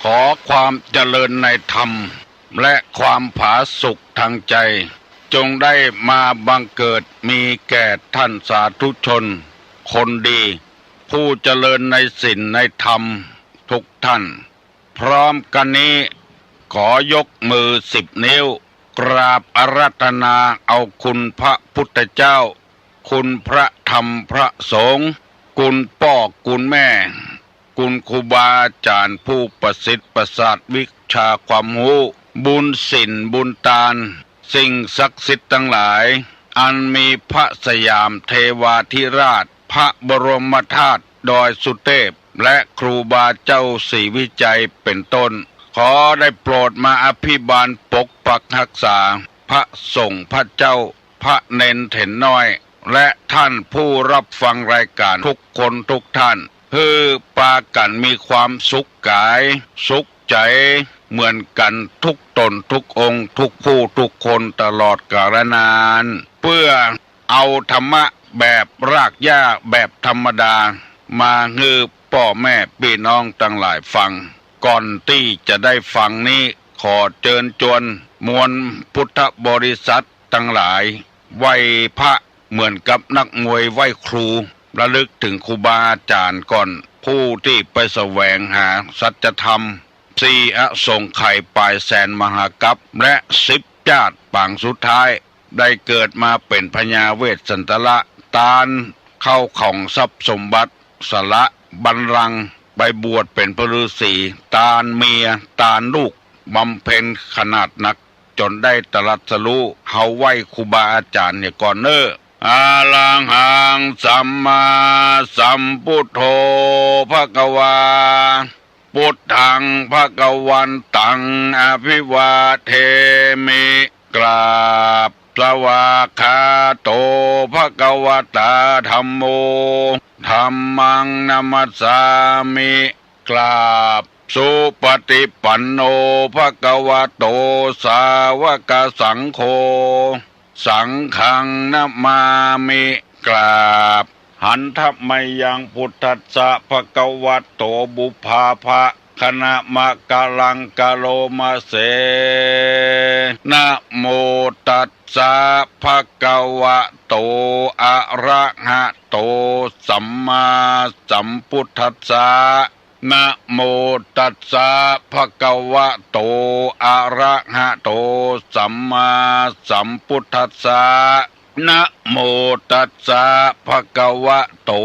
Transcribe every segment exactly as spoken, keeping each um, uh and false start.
ขอความเจริญในธรรม และความผาสุกทางใจ จงได้มาบังเกิดมีแก่ท่านสาธุชนคนดี ผู้เจริญในศีลในธรรมทุกท่าน พร้อมกันนี้ ขอยกมือสิบนิ้ว กราบอาราธนาเอาคุณพระพุทธเจ้า คุณพระธรรมพระสงฆ์ คุณป้อคุณแม่ คุณครูบาอาจ๋ารย์ผู้ประสิทธิ์ประสาทวิชาความฮู้ บุญศีลบุญตาน สิ่งศักดิ์สิทธิ์ตังหลาย อันมีพระสยามเทวาธิราช พระบรมธาตุดอยสุเทพ และครูบาเจ้าศรีวิชัยเป็นต้น ขอได้โปรดมาอภิบาลปกปักรักษา พระสงฆ์พระเจ้า พระเณรเถรน้อย และท่านผู้รับฟังรายการทุกคนทุกท่าน หื้อปากั๋นมีความสุขก๋าย สุขใจ๋ เหมือนกั๋นทุกต๋นทุกองค์ ทุกผู้ทุกคนตลอดกาลนาน เพื่อเอาธรรมะแบบรากหญ้าแบบธรรมดา มาหื้อป้อแม่ปี้น้องตังหลายฟัง ก่อนตี้จะได้ฟังนี้ ขอเจิญจวนมวลพุทธบริษัทตังหลาย ไหว้พระเหมือนกับนักมวยไหว้ครู ระลึกเถิงครูบาอาจ๋ารย์ก่อน ผู้ตี้ไปแสวงหาสัจธรรม สี่อสงไขยป๋ายแสนมหากัป และสิบจาติปางสุดท้าย ได้เกิดมาเป๋นพญาเวสสันตระ ตานข้าวของทรัพย์สมบัติ สละบัลลังก์ ไปบวชเป๋นพระฤๅษี ตานเมีย ตานลูก บำเพ็ญขนาดนัก จ๋นได้ตรัสรู้ เฮาไหว้ครูบาอาจ๋ารย์เหียก่อนเน่อ Arahaṃ sammāsambuddho bhagavā, buddhaṃ bhagavantaṃ abhivādemi. กราบ Svākkhāto bhagavatā dhammo, dhammaṃ namassāmi. กราบ Supaṭipanno bhagavato sāvakasangho, saṅghaṃ namāmi. กราบ Handa mayaṃ buddhassa bhagavato pubbabhāganamakāraṃ karoma se. Namo tassa bhagavato arahato sammāsambuddhassa. Namo tassa bhagavato arahato sammāsambuddhassa. Namo tassa bhagavato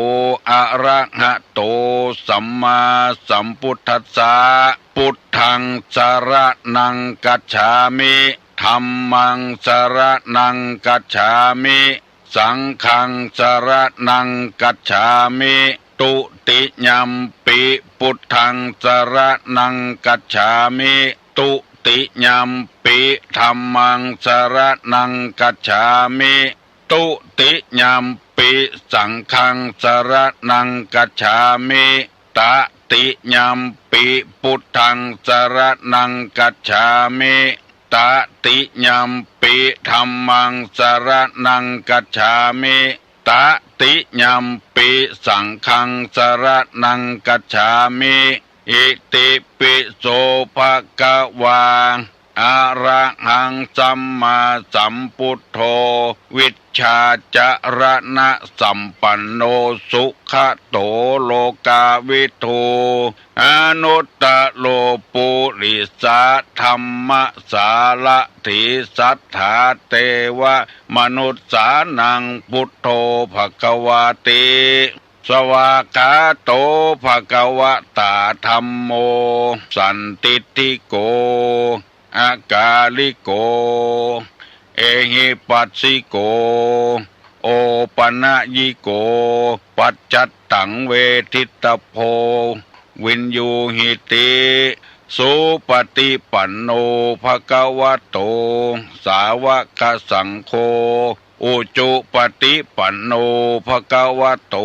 arahato sammāsambuddhassa. Buddhaṃ saraṇaṃ gacchāmi. Dhammaṃ saraṇaṃ gacchāmi. Saṅghaṃ saraṇaṃ gacchāmi. Dutiyampi buddhaṃ saraṇaṃ gacchāmi. Dutiyampi dhammaṃ saraṇaṃ gacchāmi. Dutiyampi saṅghaṃ saraṇaṃ gacchāmi. Tatiyampi buddhaṃ saraṇaṃ gacchāmi. Tatiyampi dhammaṃ saraṇaṃ gacchāmi. Tatiyampi saṅghaṃ saraṇaṃ gacchāmi. Itipi so bhagavā arahaṃ sammāsambuddho vijjācaraṇasampanno sugato lokavidū anuttaro purisadammasārathi satthā devamanussānaṃ buddho bhagavāti. Svākkhāto bhagavatā dhammo sandiṭṭhiko akāliko ehipassiko opanayiko paccattaṃ veditabbo viññūhīti. Supaṭipanno bhagavato sāvakasaṅgho อุจุปฏิปันโน ภะคะวะโต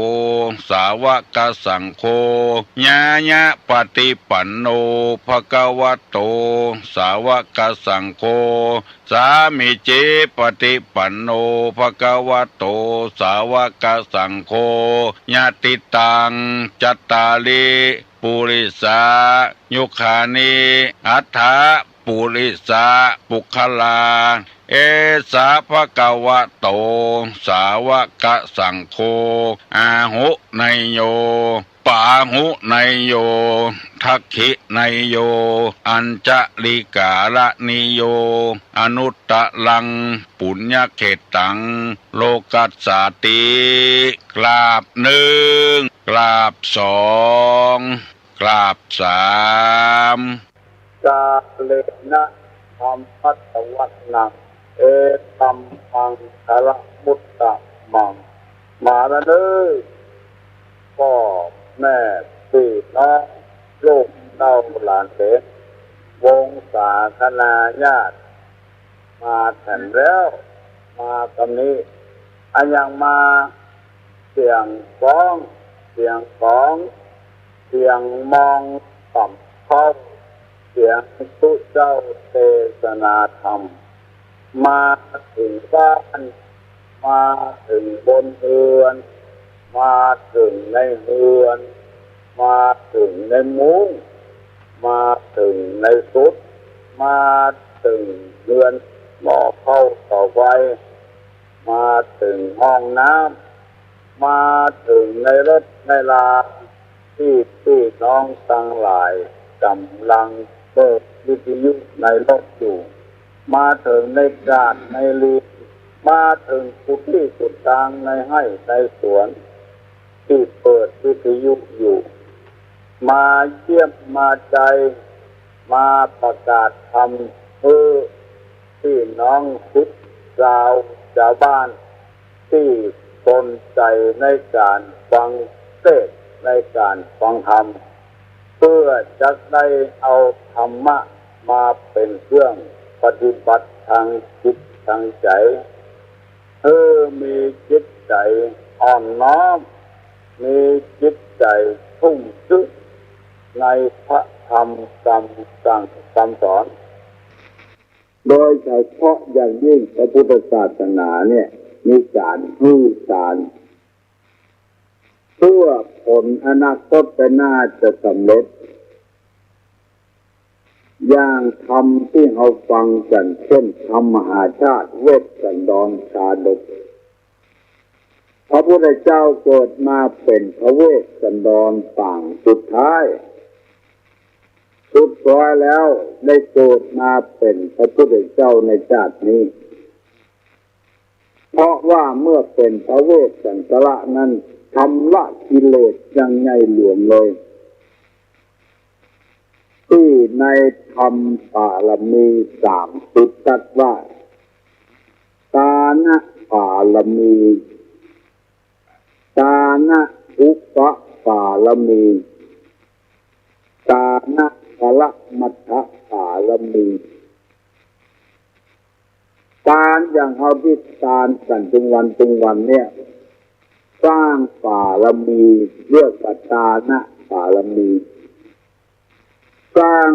สาวกสังโฆ ญาญะปฏิปันโน ภะคะวะโต สาวกสังโฆ สามีจิปฏิปันโน ภะคะวะโต สาวกสังโฆ ยะติตัง จัตตาริ ปุริสา ยุคคานิ อัฏฐะ ปุริสา ปุคคลา เอสะ ภะคะวะโต สาวกสังโฆ อาหุเนยโย ปาหุเนยโย ทักขิเนยโย อัญจลิกาละนิโย อนุตตรัง ปุญญเขตตัง โลกัสสาติ กราบหนึ่ง กราบสอง กราบสาม กาเลนะ ธัมมัสสวนัง เอตัมมังคะละมุตตะมัง มาแล้วเน่อ ป้อแม่ปี้น้อง ลูกเต้าหลานเหลน วงศาคณาญาติ มาแถมแล้ว มาตำนี้ อะหยังมา เสียงก้อง เสียงของ เสียงมองต่ำเข้า เสียงตุ๊เจ้าเตสนาธรรม มาเถิงบ้าน มาเถิงบนเฮือน มาเถิงในเฮือน มาเถิงในมุ้ง มาเถิงในสุด มาเถิงเฮือนหม้อข้าวเตาไฟ มาเถิงห้องน้ำ มาเถิงในรถในลา ตี้ปี้น้องตังหลายก่ำลังเปิดวิทยุในรถอยู่ มาเถิงในกาดในลี มาเถิงกู้ตี้กู้ตางในไฮ่ในสวน ตี้เปิดวิทยุอยู่ มาเยี่ยมมาใจ๋ มาประกาศธรรมหื้อปี้น้องศิษย์ซาวจาวบ้าน ตี้สนใจ๋ในก๋านฟังเตสน์ ในก๋านฟังธรรม เปื้อจักได้เอาธรรมะมาเป๋นเครื่องปฏิบัติตางจิตตางใจ๋ หื้อมีจิตใจ๋อ่อนน้อม มีจิตใจ๋ชุ่มชื้นในพระธรรมกำสั่งกำสอน โดยเฉพาะอย่างยิ่งพระพุทธศาสนาเนี่ย มีก๋านหื้อตาน เปื้อผลอนาคตไปหน้าจะสำเร็จ อย่างธรรมตี้เฮาฟังกั๋น เช่น ธรรมมหาชาติ เวสสันดรชาดก พระพุทธเจ้าเกิดมาเป๋นพระเวสสันดรปางสุดท้าย สุดท้ายแล้วได้เกิดมาเป๋นพระพุทธเจ้าในจาตินี้ เพราะว่าเมื่อเป๋นพระเวสสันดรนั้น ชำระกิเลสอย่างใหญ่หลวงเลย ตี้ในธรรมปารมีสามสิบตรัสว่า ตานะปารมี ตานะอุปปารมี ตานะปรมัตถปารมี ตานอย่างเฮาตี้ตานกั๋นตึงวันตึงวันเนี่ย สร้างปารมี เรียกว่าตานะปารมี สร้าง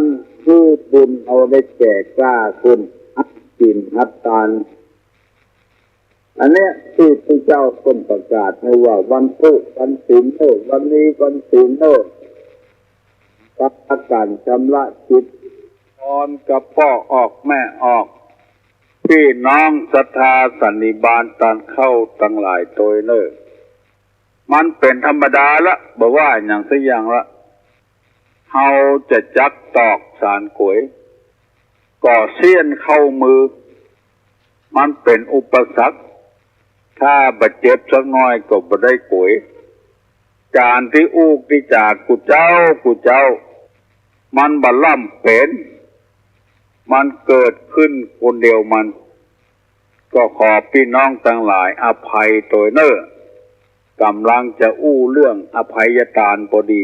หื้อบุญเฮาได้แก่กล้าขึ้น หัดศีลหัดตาน อันเนี้ยตี้พระเจ้าเปิ้นประกาศหื้อว่าวันพูกวันศีลเน่อ วันนี้วันศีลเน่อ ปากั๋นชำระจิต ตอนกระป้อออกแม่ออก ปี้น้องศรัทธาสันนิบาตตานเข้าตังหลายตวยเน่อ มันเป๋นธรรมดาละ บ่ว่าหยังสักอย่างละ เฮาจะจักตอกสานก๋วย ก่อเสี้ยนเข้ามือ มันเป๋นอุปสรรค ถ้าบ่เจ็บสักหน้อยก็บ่ได้ก๋วย ก๋านตี้อู้ตี้จ๋ากู้เจ๊ากู้เจ๊า มันบ่ล่ำเป๋น มันเกิดขึ้นคนเดียวมัน ก็ขอปี้น้องตังหลายอภัยตวยเน่อ ก่ำลังจะอู้เรื่องอภัยตานพอดี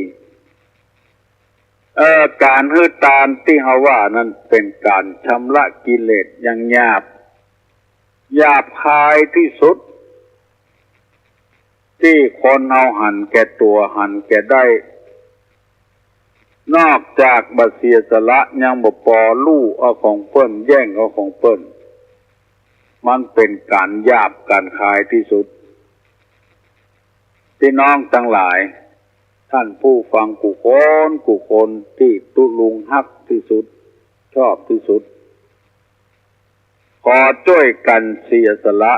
เอ่อ ก๋านหื้อตานตี้เฮาว่านั้นเป๋นก๋านชำระกิเลสอย่างหยาบ หยาบคายตี้สุด ตี้คนเฮาหันแก่ตั๋วหันแก่ได้ นอกจากบ่เสียสละยังบ่ปอ ลู่เอาของเปิ้น แย่งเอาของเปิ้น มันเป๋นก๋านหยาบก๋านคายตี้สุด ตี้น้องตังหลาย ต้านผู้ฟังกู้คนกู้คนตี้ตุ๊ลุงฮักตี้สุด ชอบตี้สุด ขอจ้วยกั๋นเสียสละ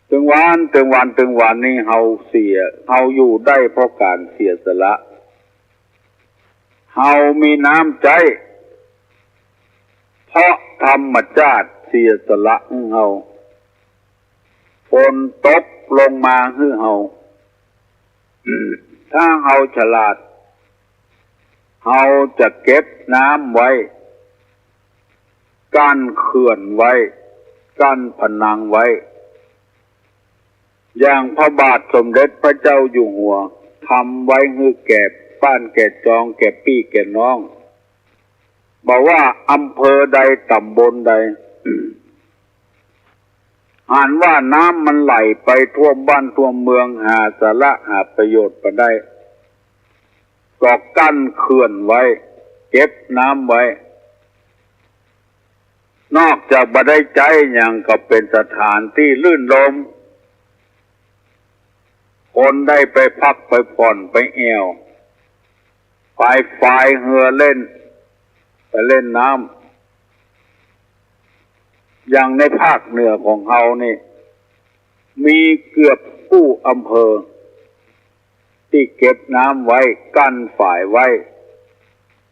เถิงวัน เถิงวัน เถิงวันนี้เฮาเสีย เฮาอยู่ได้เพราะก๋านเสียสละ เฮามีน้ำใจ๊ เพราะธรรมชาติเสียสละหื้อเฮา ฝนตกลงมาหื้อเฮา ถ้าเฮาฉลาด เฮาจะเก็บน้ำไว้ กั้นเขื่อนไว้ กั้นผนังไว้ อย่างพระบาทสมเด็จพระเจ้าอยู่หัว ทำไว้หื้อแก่บ้านแก่จอง แก่ปี้แก่น้อง บ่ว่าอำเภอใดต๋ำบลใด หันว่าน้ำมันไหลไปท่วมบ้านท่วมเมือง หาสาระหาประโยชน์บ่ได้ ก็กั้นเขื่อนไว้ เก็บน้ำไว้ นอกจากบ่ได้ใจ๊หยังก็เป๋นสถานตี้รื่นรมย์ คนได้ไปพักไปผ่อนไปแอ่ว ไปพายเฮือเล่น ไปเล่นน้ำ อย่างในภาคเหนือของเฮานี่ มีเกือบกู้อำเภอ ตี้เก็บน้ำไว้ กั้นฝายไว้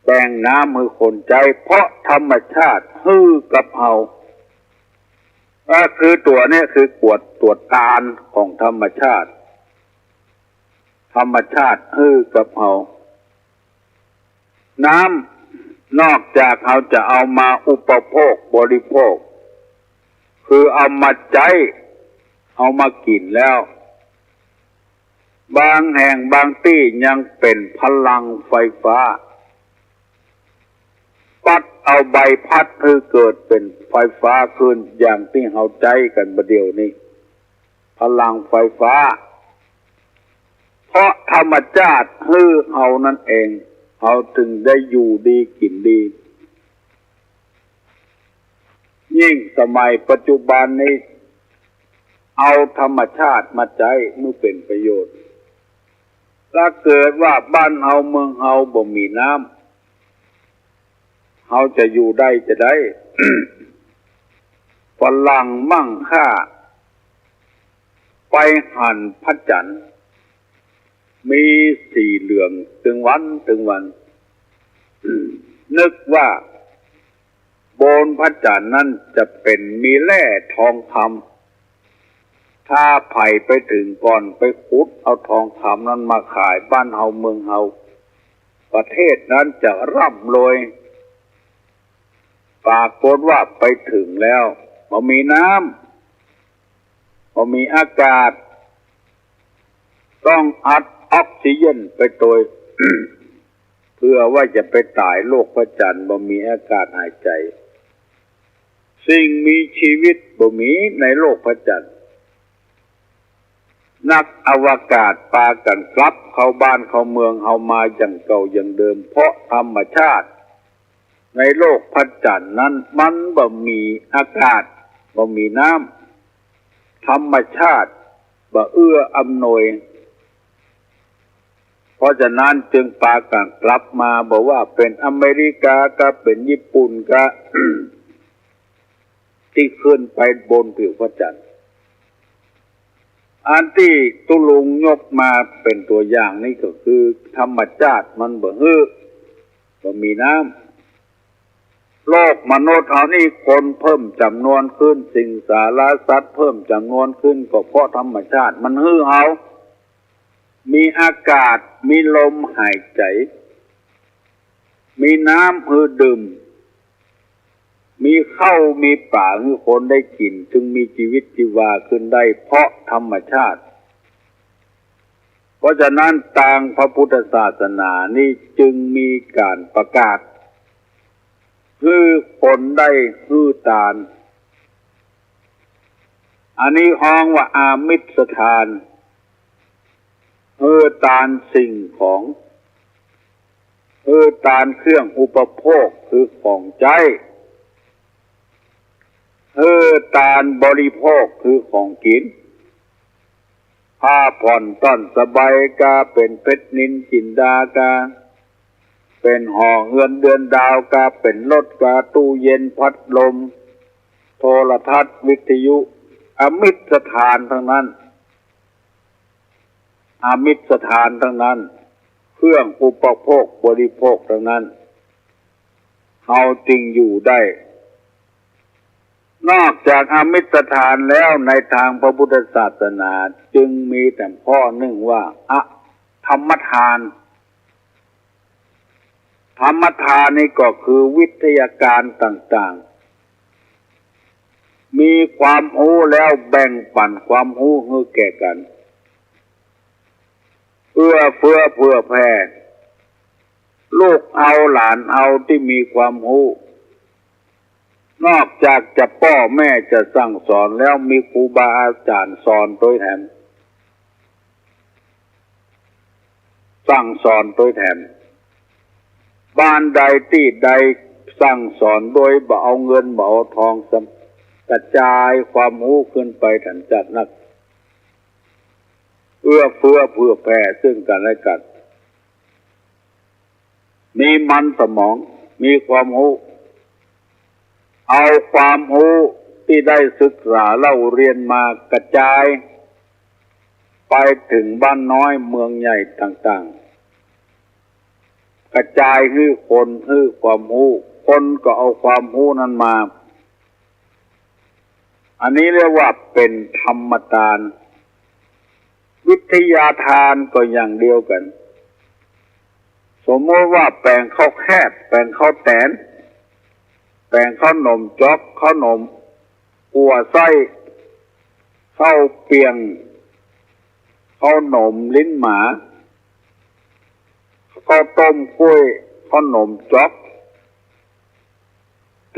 แบ่งน้ำหื้อคนใจ๊ เพราะธรรมชาติหื้อกับเฮา ก็คือตั๋วเนี่ยคือกวดตั๋วตานของธรรมชาติ ธรรมชาติหื้อกับเฮา น้ำนอกจากเฮาจะเอามาอุปโภคบริโภค คือเอามาใจ๊ เอามากิ๋นแล้ว บางแห่งบางตี้ยังเป๋นพลังไฟฟ้า ปั๊ดเอาใบพัดหื้อเกิดเป๋นไฟฟ้าขึ้น อย่างตี้เฮาใจ๊กั๋นบ่าเดี่ยวนี้ พลังไฟฟ้า เพราะธรรมชาติหื้อเฮานั้นเอง เฮาจึงได้อยู่ดีกิ๋นดี ยิ่งสมัยปัจจุบันนี้ เอาธรรมชาติมาใจ๊บ่เป๋นประโยชน์ ถ้าเกิดว่าบ้านเฮาเมืองเฮาบ่มีน้ำ เฮาจะอยู่ได้จาใด ฝรั่งมั่งค่า ไปหันพระจันทร์ มีสีเหลืองตึงวันตึงวัน นึกว่าบนพระจันทร์นั้นจะเป๋นมีแร่ทองคำ ถ้าใผไปเถิงก่อน ไปขุดเอาทองคำนั้นมาขายบ้านเฮาเมืองเฮา ประเทศนั้นจะร่ำรวย ปรากฏว่าไปเถิงแล้ว บ่มีน้ำ บ่มีอากาศ ต้องอัดออกซิเจนไปตวย เพื่อว่าจะไปต๋ายโลกพระจันทร์ บ่มีอากาศหายใจ๋ สิ่งมีชีวิตบ่มีในโลกพระจันทร์ นักอวกาศปากั๋นกลับเข้าบ้านเข้าเมืองเฮามาอย่างเก่าอย่างเดิม เพราะธรรมชาติในโลกพระจันทร์นั้นมันบ่มีอากาศ บ่มีน้ำ ธรรมชาติบ่เอื้ออำนวย เพราะฉะนั้นจึงปากั๋นกลับมา บ่ว่าเป๋นอเมริกาก็เป๋นญี่ปุ่นก็ ตี้ขึ้นไปบนผิวพระจันทร์ อันตี้ตุ๊ลุงยกมาเป๋นตั๋วอย่างนี้ก็คือธรรมชาติมันบ่หื้อ บ่มีน้ำ โลกมนุษย์เฮานี่คนเพิ่มจ๋ำนวนขึ้น สิงสาราสัตว์เพิ่มจ๋ำนวนขึ้น ก็เพราะธรรมชาติมันหื้อเฮา มีอากาศ มีลมหายใจ๋ มีน้ำหื้อดื่ม มีข้าวมีป๋าหื้อคนได้กิ๋น จึงมีจีวิตจีวาขึ้นได้ เพราะธรรมชาติ เพราะฉะนั้นตางพระพุทธศาสนานี้จึงมีก๋านประกาศ หื้อคนได้หื้อตาน อันนี้ฮ้องว่าอามิสทาน หื้อตานสิ่งของ หื้อตานเครื่องอุปโภคคือของใจ๊ หื้อตานบริโภคคือของกิ๋น ผ้าผ่อนต้อนสบายกา เป๋นเพชรนิลจินดากา เป๋นหอเฮือนเดือนดาวกา เป๋นรถกา ตู้เย็นพัดลม โทรทัศน์วิทยุ อามิสทานตังนั้น อามิสทานตังนั้น เครื่องอุปโภคบริโภคตังนั้น เฮาจึงอยู่ได้ นอกจากอามิสทานแล้ว ในตางพระพุทธศาสนาจึงมีแถมข้อนึ่งว่า อธรรมทาน ธรรมทานนี้ก็คือวิทยาการต่างๆ มีความฮู้แล้วแบ่งปั๋นความฮู้หื้อแก่กั๋น เอื้อเฟื้อเผื่อแผ่ ลูกเอาหลานเอาตี้มีความฮู้ นอกจากจะป้อแม่จะสั่งสอนแล้ว มีครูบาอาจ๋ารย์สอนตวยแถม สั่งสอนตวยแถม บ้านใดตี้ใดสั่งสอนโดยบ่เอาเงินบ่เอาทอง กระจายความฮู้ขึ้นไปถันจัดนัก เอื้อเฟื้อเผื่อแผ่ซึ่งกั๋นและกั๋น มีมันสมอง มีความฮู้ เอาความฮู้ตี้ได้ศึกษาเล่าเรียนมากระจายไปเถิงบ้านน้อยเมืองใหญ่ต่างๆ กระจายหื้อคนหื้อความฮู้ คนก็เอาความฮู้นั้นมา อันนี้เรียกว่าเป๋นธรรมตาน วิทยาทานก็อย่างเดียวกั๋น สมมติว่าแป๋งข้าวแคบ แป๋งข้าวแต๋น แป๋งข้าวหนมจ๊อก ข้าวหนมกั๋วไส้ ข้าวเปียง ข้าวหนมลิ้นหมา ข้าวต้มก้วย ข้าวหนมจ๊อก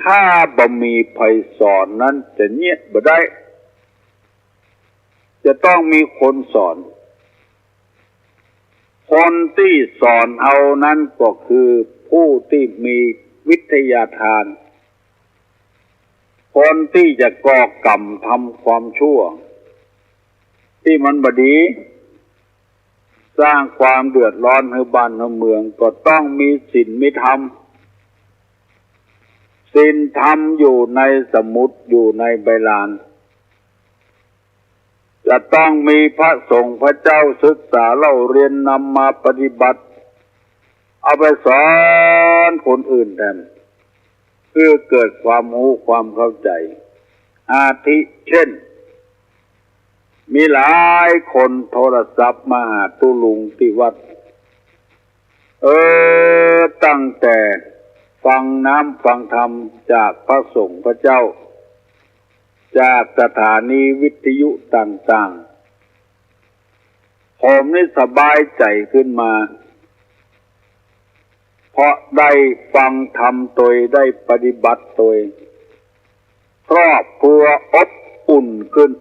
ถ้าบ่มีใผสอนนั้นจะเยียะบ่ได้ จะต้องมีคนสอน คนตี้สอนเอานั้นก็คือผู้ตี้มีวิทยาทาน คนตี้จะก่อกรรมทำความชั่วตี้มันบ่ดี สร้างความเดือดร้อนหื้อบ้านหื้อเมือง ก็ต้องมีศีลมีธรรม ศีลธรรมอยู่ในสมุด อยู่ในใบลาน จะต้องมีพระสงฆ์พระเจ้าศึกษาเล่าเรียนนำมาปฏิบัติ เอาไปสอนคนอื่นแถม เพื่อเกิดความฮู้ความเข้าใจ๋ อาทิเช่น มีหลายคนโทรศัพท์มาหาตุ๊ลุงตี้วัด เออ ตั้งแต่ฟังน้ำฟังธรรมจากพระสงฆ์พระเจ้า จากสถานีวิทยุต่างๆ ผมนี่สบายใจ๋ขึ้นมา เพราะได้ฟังธรรมตวย ได้ปฏิบัติตวย ครอบครัวอบอุ่นขึ้น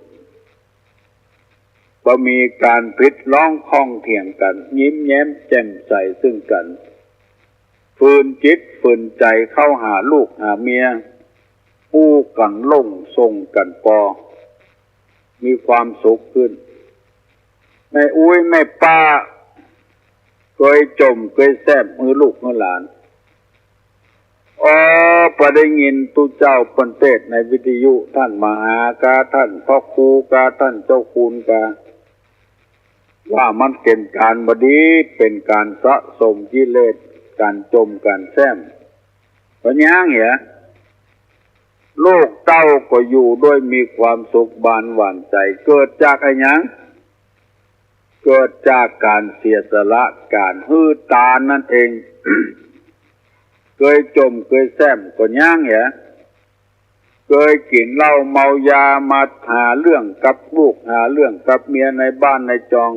บ่มีก๋านผิดร้องข้องเถียงกั๋น ยิ้มแย้มแจ่มใสซึ่งกั๋น ฝืนจิตฝืนใจ๋เข้าหาลูกหาเมีย อู้กั๋นหลงส่งกั๋นปอ มีความสุขขึ้น แม่อุ๊ยแม่ป้า เกยจ่มเกยแซ่บหื้อลูกหื้อหลาน อ๋อ ปอได้ยินตุ๊เจ้าเปิ้นเตสน์ในวิทยุ ต้านมหากา ต้านพระครูกา ต้านเจ้าคุณกา ว่ามันเป๋นก๋านบ่ดี เป๋นก๋านสะสมกิเลส ก๋านจ่มก๋านแซ่บ บ่ยังเหีย ลูกเต้าก็อยู่ด้วยมีความสุขบานหวานใจ๋ เกิดจากอะหยัง เกิดจากก๋านเสียสละ ก๋านหื้อตานนั่นเอง เกยจ่มเกยแซ่บก็ยังเหีย เกยกิ๋นเหล้าเมายามาหาเรื่องกับลูก หาเรื่องกับเมียในบ้านในจอง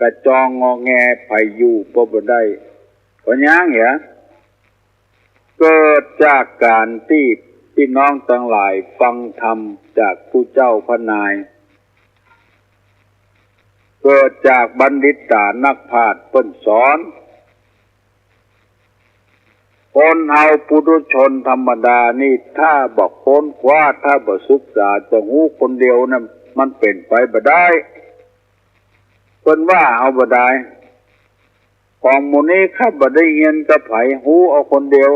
กระจองงอแง ใผอยู่ก็บ่ได้ ก็ยังเหีย เกิดจากก๋านตี้ปี้น้องตังหลายฟังธรรมจากผู้เจ้าพระนาย เกิดจากบัณฑิตานักปราชญ์เปิ้นสอน คนเฮาปุถุชนธรรมดานี่ ถ้าบ่ค้นคว้า ถ้าบ่ศึกษา จะฮู้คนเดียวนั้นมันเป๋นไปบ่ได้ เปิ้นว่าเอาบ่ได้ ของหมู่นี้ข้าบ่ได้เฮียนกับใผ ฮู้เอาคนเดียว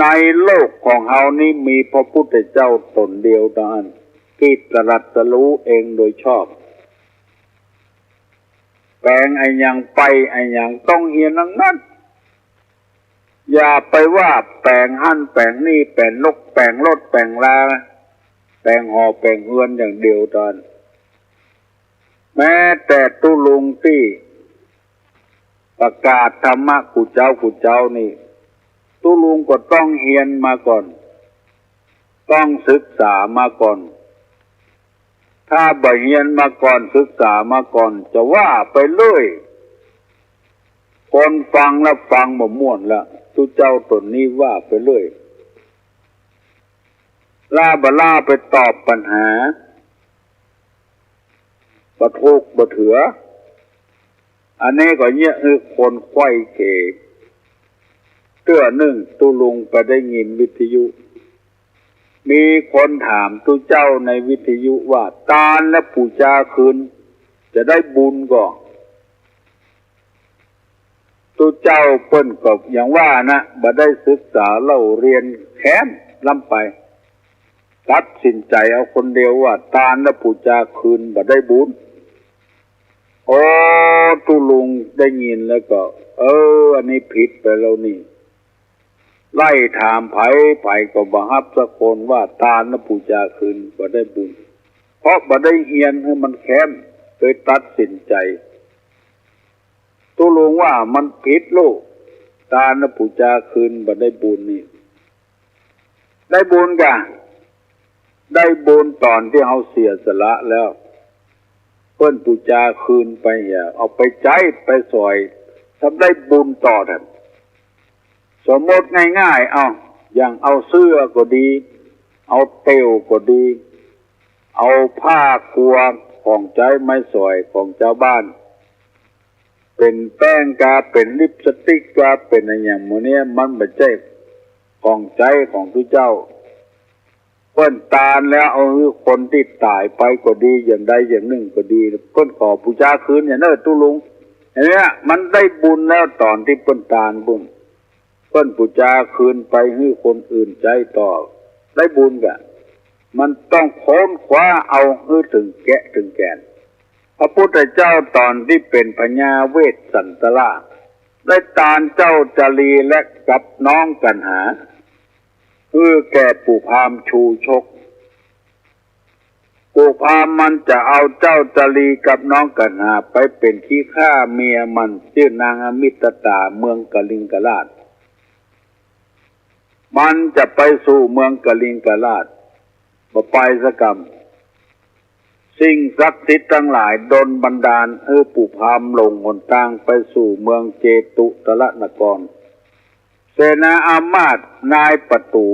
ในโลกของเฮานี้มีพระพุทธเจ้าต๋นเดียวเต้าอั้น ตี้ตรัสรู้เองโดยชอบ แป๋งอะหยังไปอะหยังต้องเฮียนตังนั้น อย่าไปว่าแป๋งหั้นแป๋งนี่ แป๋งรถ แป๋งรถ แป๋งลา แป๋งหอ แป๋งเฮือนอย่างเดียวเต้าอั้น แม้แต่ตุ๊ลุงตี้ประกาศธรรมะกู้เจ๊ากู้เจ๊านี่ ตุ๊ลุงก็ต้องเฮียนมาก่อน ต้องศึกษามาก่อน ถ้าบ่เฮียนมาก่อน ศึกษามาก่อน จะว่าไปเรื่อย คนฟังแล้วฟังบ่ม่วนละ ตุ๊เจ้าต๋นนี้ว่าไปเรื่อย ล้าบ่ล้าไปตอบปัญหา บ่ถูกบ่เถือ อันนี้ก็เยียะหื้อคนใคว่เขว เตื้อนึ่งตุ๊ลุงไปได้ยินวิทยุ มีคนถามตุ๊เจ้าในวิทยุว่า ตานและปู๋จาคืนจะได้บุญก่อ ตุ๊เจ้าเปิ้นก็อย่างว่านะ บ่ได้ศึกษาเล่าเรียนแค้นล้ำไป ตัดสินใจ๋เอาคนเดียวว่า ตานและปู๋จาคืนบ่ได้บุญ โอ้ ตุ๊ลุงได้ยินแล้วก็ เออ อันนี้ผิดไปแล้วนี่ ไล่ถามใผ ใผก็บ่ฮับสักคน ว่าตานและปู๋จาคืนบ่ได้บุญ เพราะบ่ได้เฮียนหื้อมันแค้น เลยตัดสินใจ๋ ตุ๊ลุงว่ามันผิดลูก ตานและปู๋จาคืนบ่ได้บุญนี่ ได้บุญก่ะ ได้บุญต๋อนตี้เฮาเสียสละแล้ว เปิ้นปู๋จาคืนไปเหีย เอาไปใจ๊ไปสอย ทำได้บุญตอบแทน สมมุติง่ายๆ เอา อย่างเอาเสื้อก็ดี เอาเตี่ยวก็ดี เอาผ้ากัวของใจ๊ไม้สอยของจาวบ้าน เป๋นแป้งกา เป๋นลิปสติกกา เป๋นอะหยังหมู่เนี้ย มันบ่ใจ้ของใจ๊ของตุ๊เจ้า เปิ้นตานแล้วเอาหื้อคนตี้ต๋ายไปก็ดี อย่างใดอย่างนึ่งก็ดี เปิ้นขอปู๋จาคืนอย่างเน้อตุ๊ลุง เห็นไหม มันได้บุญแล้วต๋อนตี้เปิ้นตานปุ้น เปิ้นปู๋จาคืนไปหื้อคนอื่นใจ๊ต่อ ได้บุญก่ะ มันต้องค้นคว้าเอาหื้อเถิงแกะเถิงแก่น พระพุทธเจ้าต๋อนตี้เป๋นพญาเวสสันตะละ ได้ตานเจ้าจารีและกับน้องกัณหา หื้อแก่ปู่พราหมณ์ชูชก ปู่พราหมณ์มันจะเอาเจ้าจารีกับน้องกัณหาไปเป๋นขี้ข้าเมียมัน จื้อนางอมิตตา เมืองกลิงกราช มันจะไปสู่เมืองกลิงกราช บ่ไปสักกำ สิ่งศักดิ์สิทธิ์ตังหลายดลบันดาลหื้อปู่พราหมณ์หลงหนตางไปสู่เมืองเจตุตรนคร เสนาอามาตย์นายประตู๋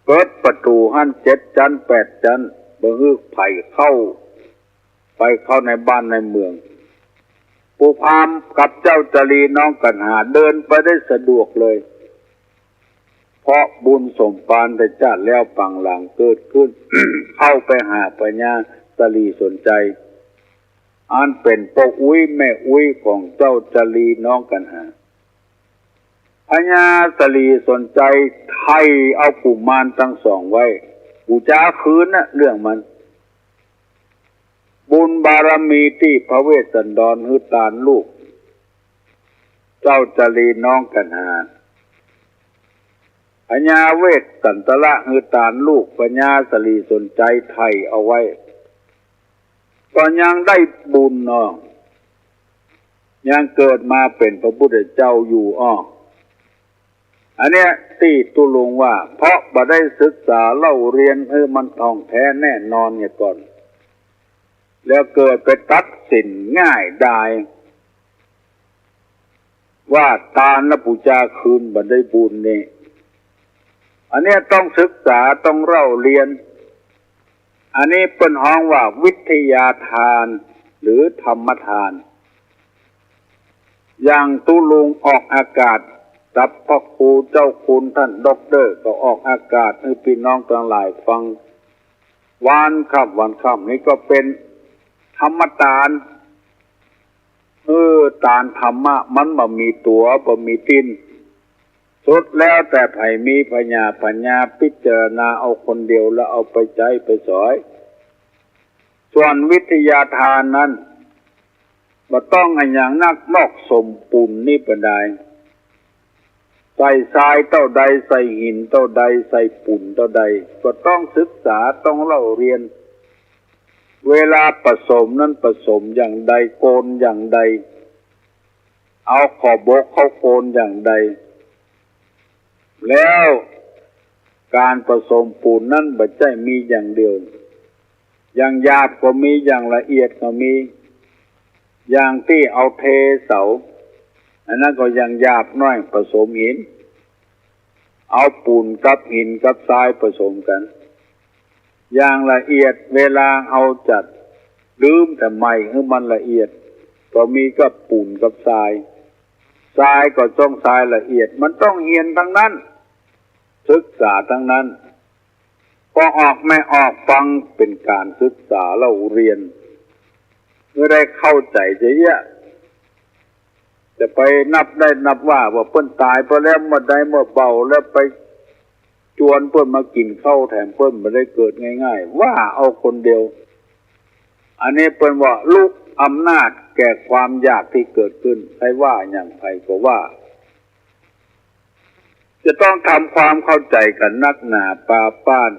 เปิดประตู๋หั้นเจ็ดจั๊นแปดจั๊น บ่หื้อใผเข้า ไปเข้าในบ้านในเมือง ปู่พราหมณ์กับเจ้าจารีน้องกัณหาเดินไปได้สะดวกเลย เพราะบุญสมปานแต่จาติแล้วปางหลังเกิดขึ้น เข้าไปหาพญาจารีสนชัย อันเป๋นป้ออุ๊ยแม่อุ๊ยของเจ้าจารีน้องกัณหา พญาจารีสนชัยไถ่เอากุมารตังสองไว้ ปู๋จาคืนนะ เรื่องมัน บุญบารมีตี้พระเวสสันดรหื้อตานลูก เจ้าจารีน้องกัณหา พญาเวสสันตะละหื้อตานลูก พญาจารีสนชัยไถ่เอาไว้ ก็ยังได้บุญอ้อ ยังเกิดมาเป๋นพระพุทธเจ้าอยู่อ้อ อันเนี้ยตี้ตุ๊ลุงว่า เพราะบ่ได้ศึกษาเล่าเรียนหื้อมันถ่องแท้แน่นอนเหียก่อน แล้วเกิดไปตัดสินง่ายดาย ว่าตานและปู๋จาคืนบ่ได้บุญนี่ อันเนี้ยต้องศึกษา ต้องเล่าเรียน อันนี้เปิ้นฮ้องว่าวิทยาทานหรือธรรมทาน อย่างตุ๊ลุงออกอากาศ สัพพะครูเจ้าคุณต้านด็อกเตอร์ก็ออกอากาศหื้อปี้น้องตังหลายฟัง วันค่ำวันค่ำนี่ก็เป๋นธรรมตาน เออ ตานธรรมะมันบ่มีตั๋วบ่มีตี๋น สุดแล้วแต่ใผมีปัญญา ปัญญาพิจารณาเอาคนเดียวแล้วเอาไปใจ๊ไปสอย ส่วนวิทยาทานนั้น บ่ต้องอะหยังนัก นอกสมปู๋นนี่บ่ดาย ใส่ซายเต้าใด ใส่หินเต้าใด ใส่ปู๋นเต้าใด ก็ต้องศึกษา ต้องเล่าเรียน เวลาผสมนั้นผสมอย่างใด โกนอย่างใด เอาขอบบกเข้าโกนอย่างใด แล้วก๋านผสมปู๋นนั้นบ่ใจ้มีอย่างเดียว อย่างหยาบก็มี อย่างละเอียดก็มี อย่างตี้เอาเทเสา อันนั้นก็อย่างหยาบน้อยผสมหิน เอาปู๋นกับหินกับซายผสมกั๋น อย่างละเอียด เวลาเอาจัด ลืมแต่ใหม่หื้อมันละเอียด ก็มีกับปู๋นกับซาย ซายก็ต้องซายละเอียด มันต้องเฮียนตังนั้น ศึกษาตังนั้น ปอออกแม่ออกฟังเป๋นก๋านศึกษาเล่าเรียน เมื่อได้เข้าใจ๋จะเยียะ จะไปนับได้นับว่า ว่าเปิ้นต๋ายไปแล้วเมื่อใดเมื่อเบา แล้วไปจวนเปิ้นมากิ๋นข้าวแถม เปิ้นบ่ได้เกิดง่ายๆ ว่าเอาคนเดียว อันนี้เปิ้นว่าลุกอำนาจแก่ความอยากตี้เกิดขึ้น ใผว่าอย่างใผก็ว่า จะต้องทำความเข้าใจ๋กั๋นนักหนาปาป้าน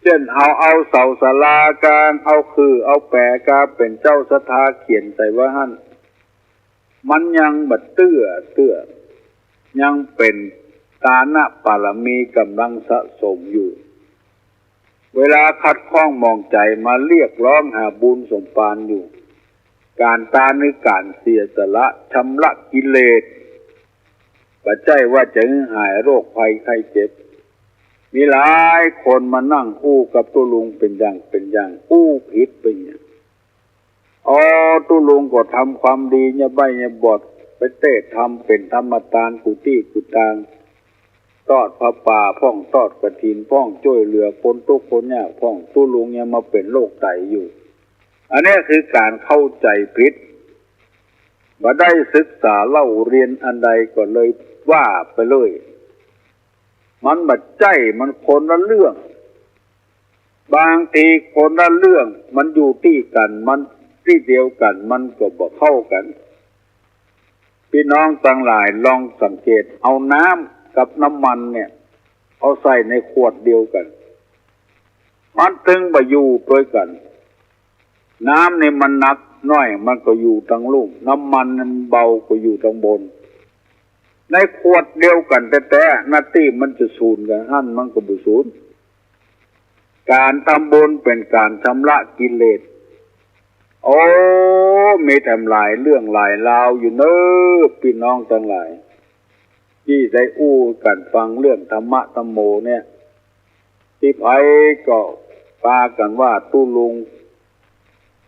เจ้นเอา เอาเสาศาลากาง เอาขื่อ เอาแป๋กางเป๋นเจ้าศรัทธาเขียนใส่ไว้หั้น มันยังบ่เตื้อเตื้อ ยังเป๋นตานะปารมีก๋ำลังสะสมอยู่ เวลาขัดข้องหมองใจ๋มาเรียกร้องหาบุญสมภารอยู่ ก๋านตานหรือก๋านเสียสละชำระกิเลส บ่ใจ้ว่าจะหื้อหายโรคภัยไข้เจ็บ มีหลายคนมานั่งอู้กับตุ๊ลุงเป๋นอย่างเป๋นอย่าง อู้ผิดไปเนี่ย อ๋อ ตุ๊ลุงก็ทำความดีเยียะใบ้เยียะบอด ไปเต๊ทำเป๋นธรรมตานกู้ตี้กู้ตาง ตอดผ้าป่าพ่อง ตอดกฐินพ่อง จ้วยเหลือคนตุ๊กข์คนยากพ่อง ตุ๊ลุงยังมาเป๋นโรคไตอยู่ อันเนี้ยคือก๋านเข้าใจ๋ผิด บ่ได้ศึกษาเล่าเรียนอันใดก็เลยว่าไปเลย มันบ่ใจ้ มันคนละเรื่อง บางทีคนละเรื่อง มันอยู่ตี้กั๋น มันตี้เดียวกั๋น มันก็บ่เข้ากั๋น ปี้น้องตังหลายลองสังเกต เอาน้ำกับน้ำมันเนี่ย เอาใส่ในขวดเดียวกั๋น มันตึงบ่อยู่ตวยกั๋น น้ำนี่มันหนักน้อยมันก็อยู่ตังลุ่ม น้ำมันนี่มันเบาก็อยู่ตังบน ในขวดเดียวกั๋นแต๊ๆ หน้าตี้มันจะสูนกั๋นหั้นมันก็บ่สูน ก๋านทำบุญเป๋นก๋านชำระกิเลส โอ้ มีแถมหลายเรื่องหลายราวอยู่เน้อ ปี้น้องตังหลาย ตี้ได้อู้กั๋นฟังเรื่องธรรมะธัมโมเนี่ย ตี้ใผก็ปากั๋นว่าตุ๊ลุง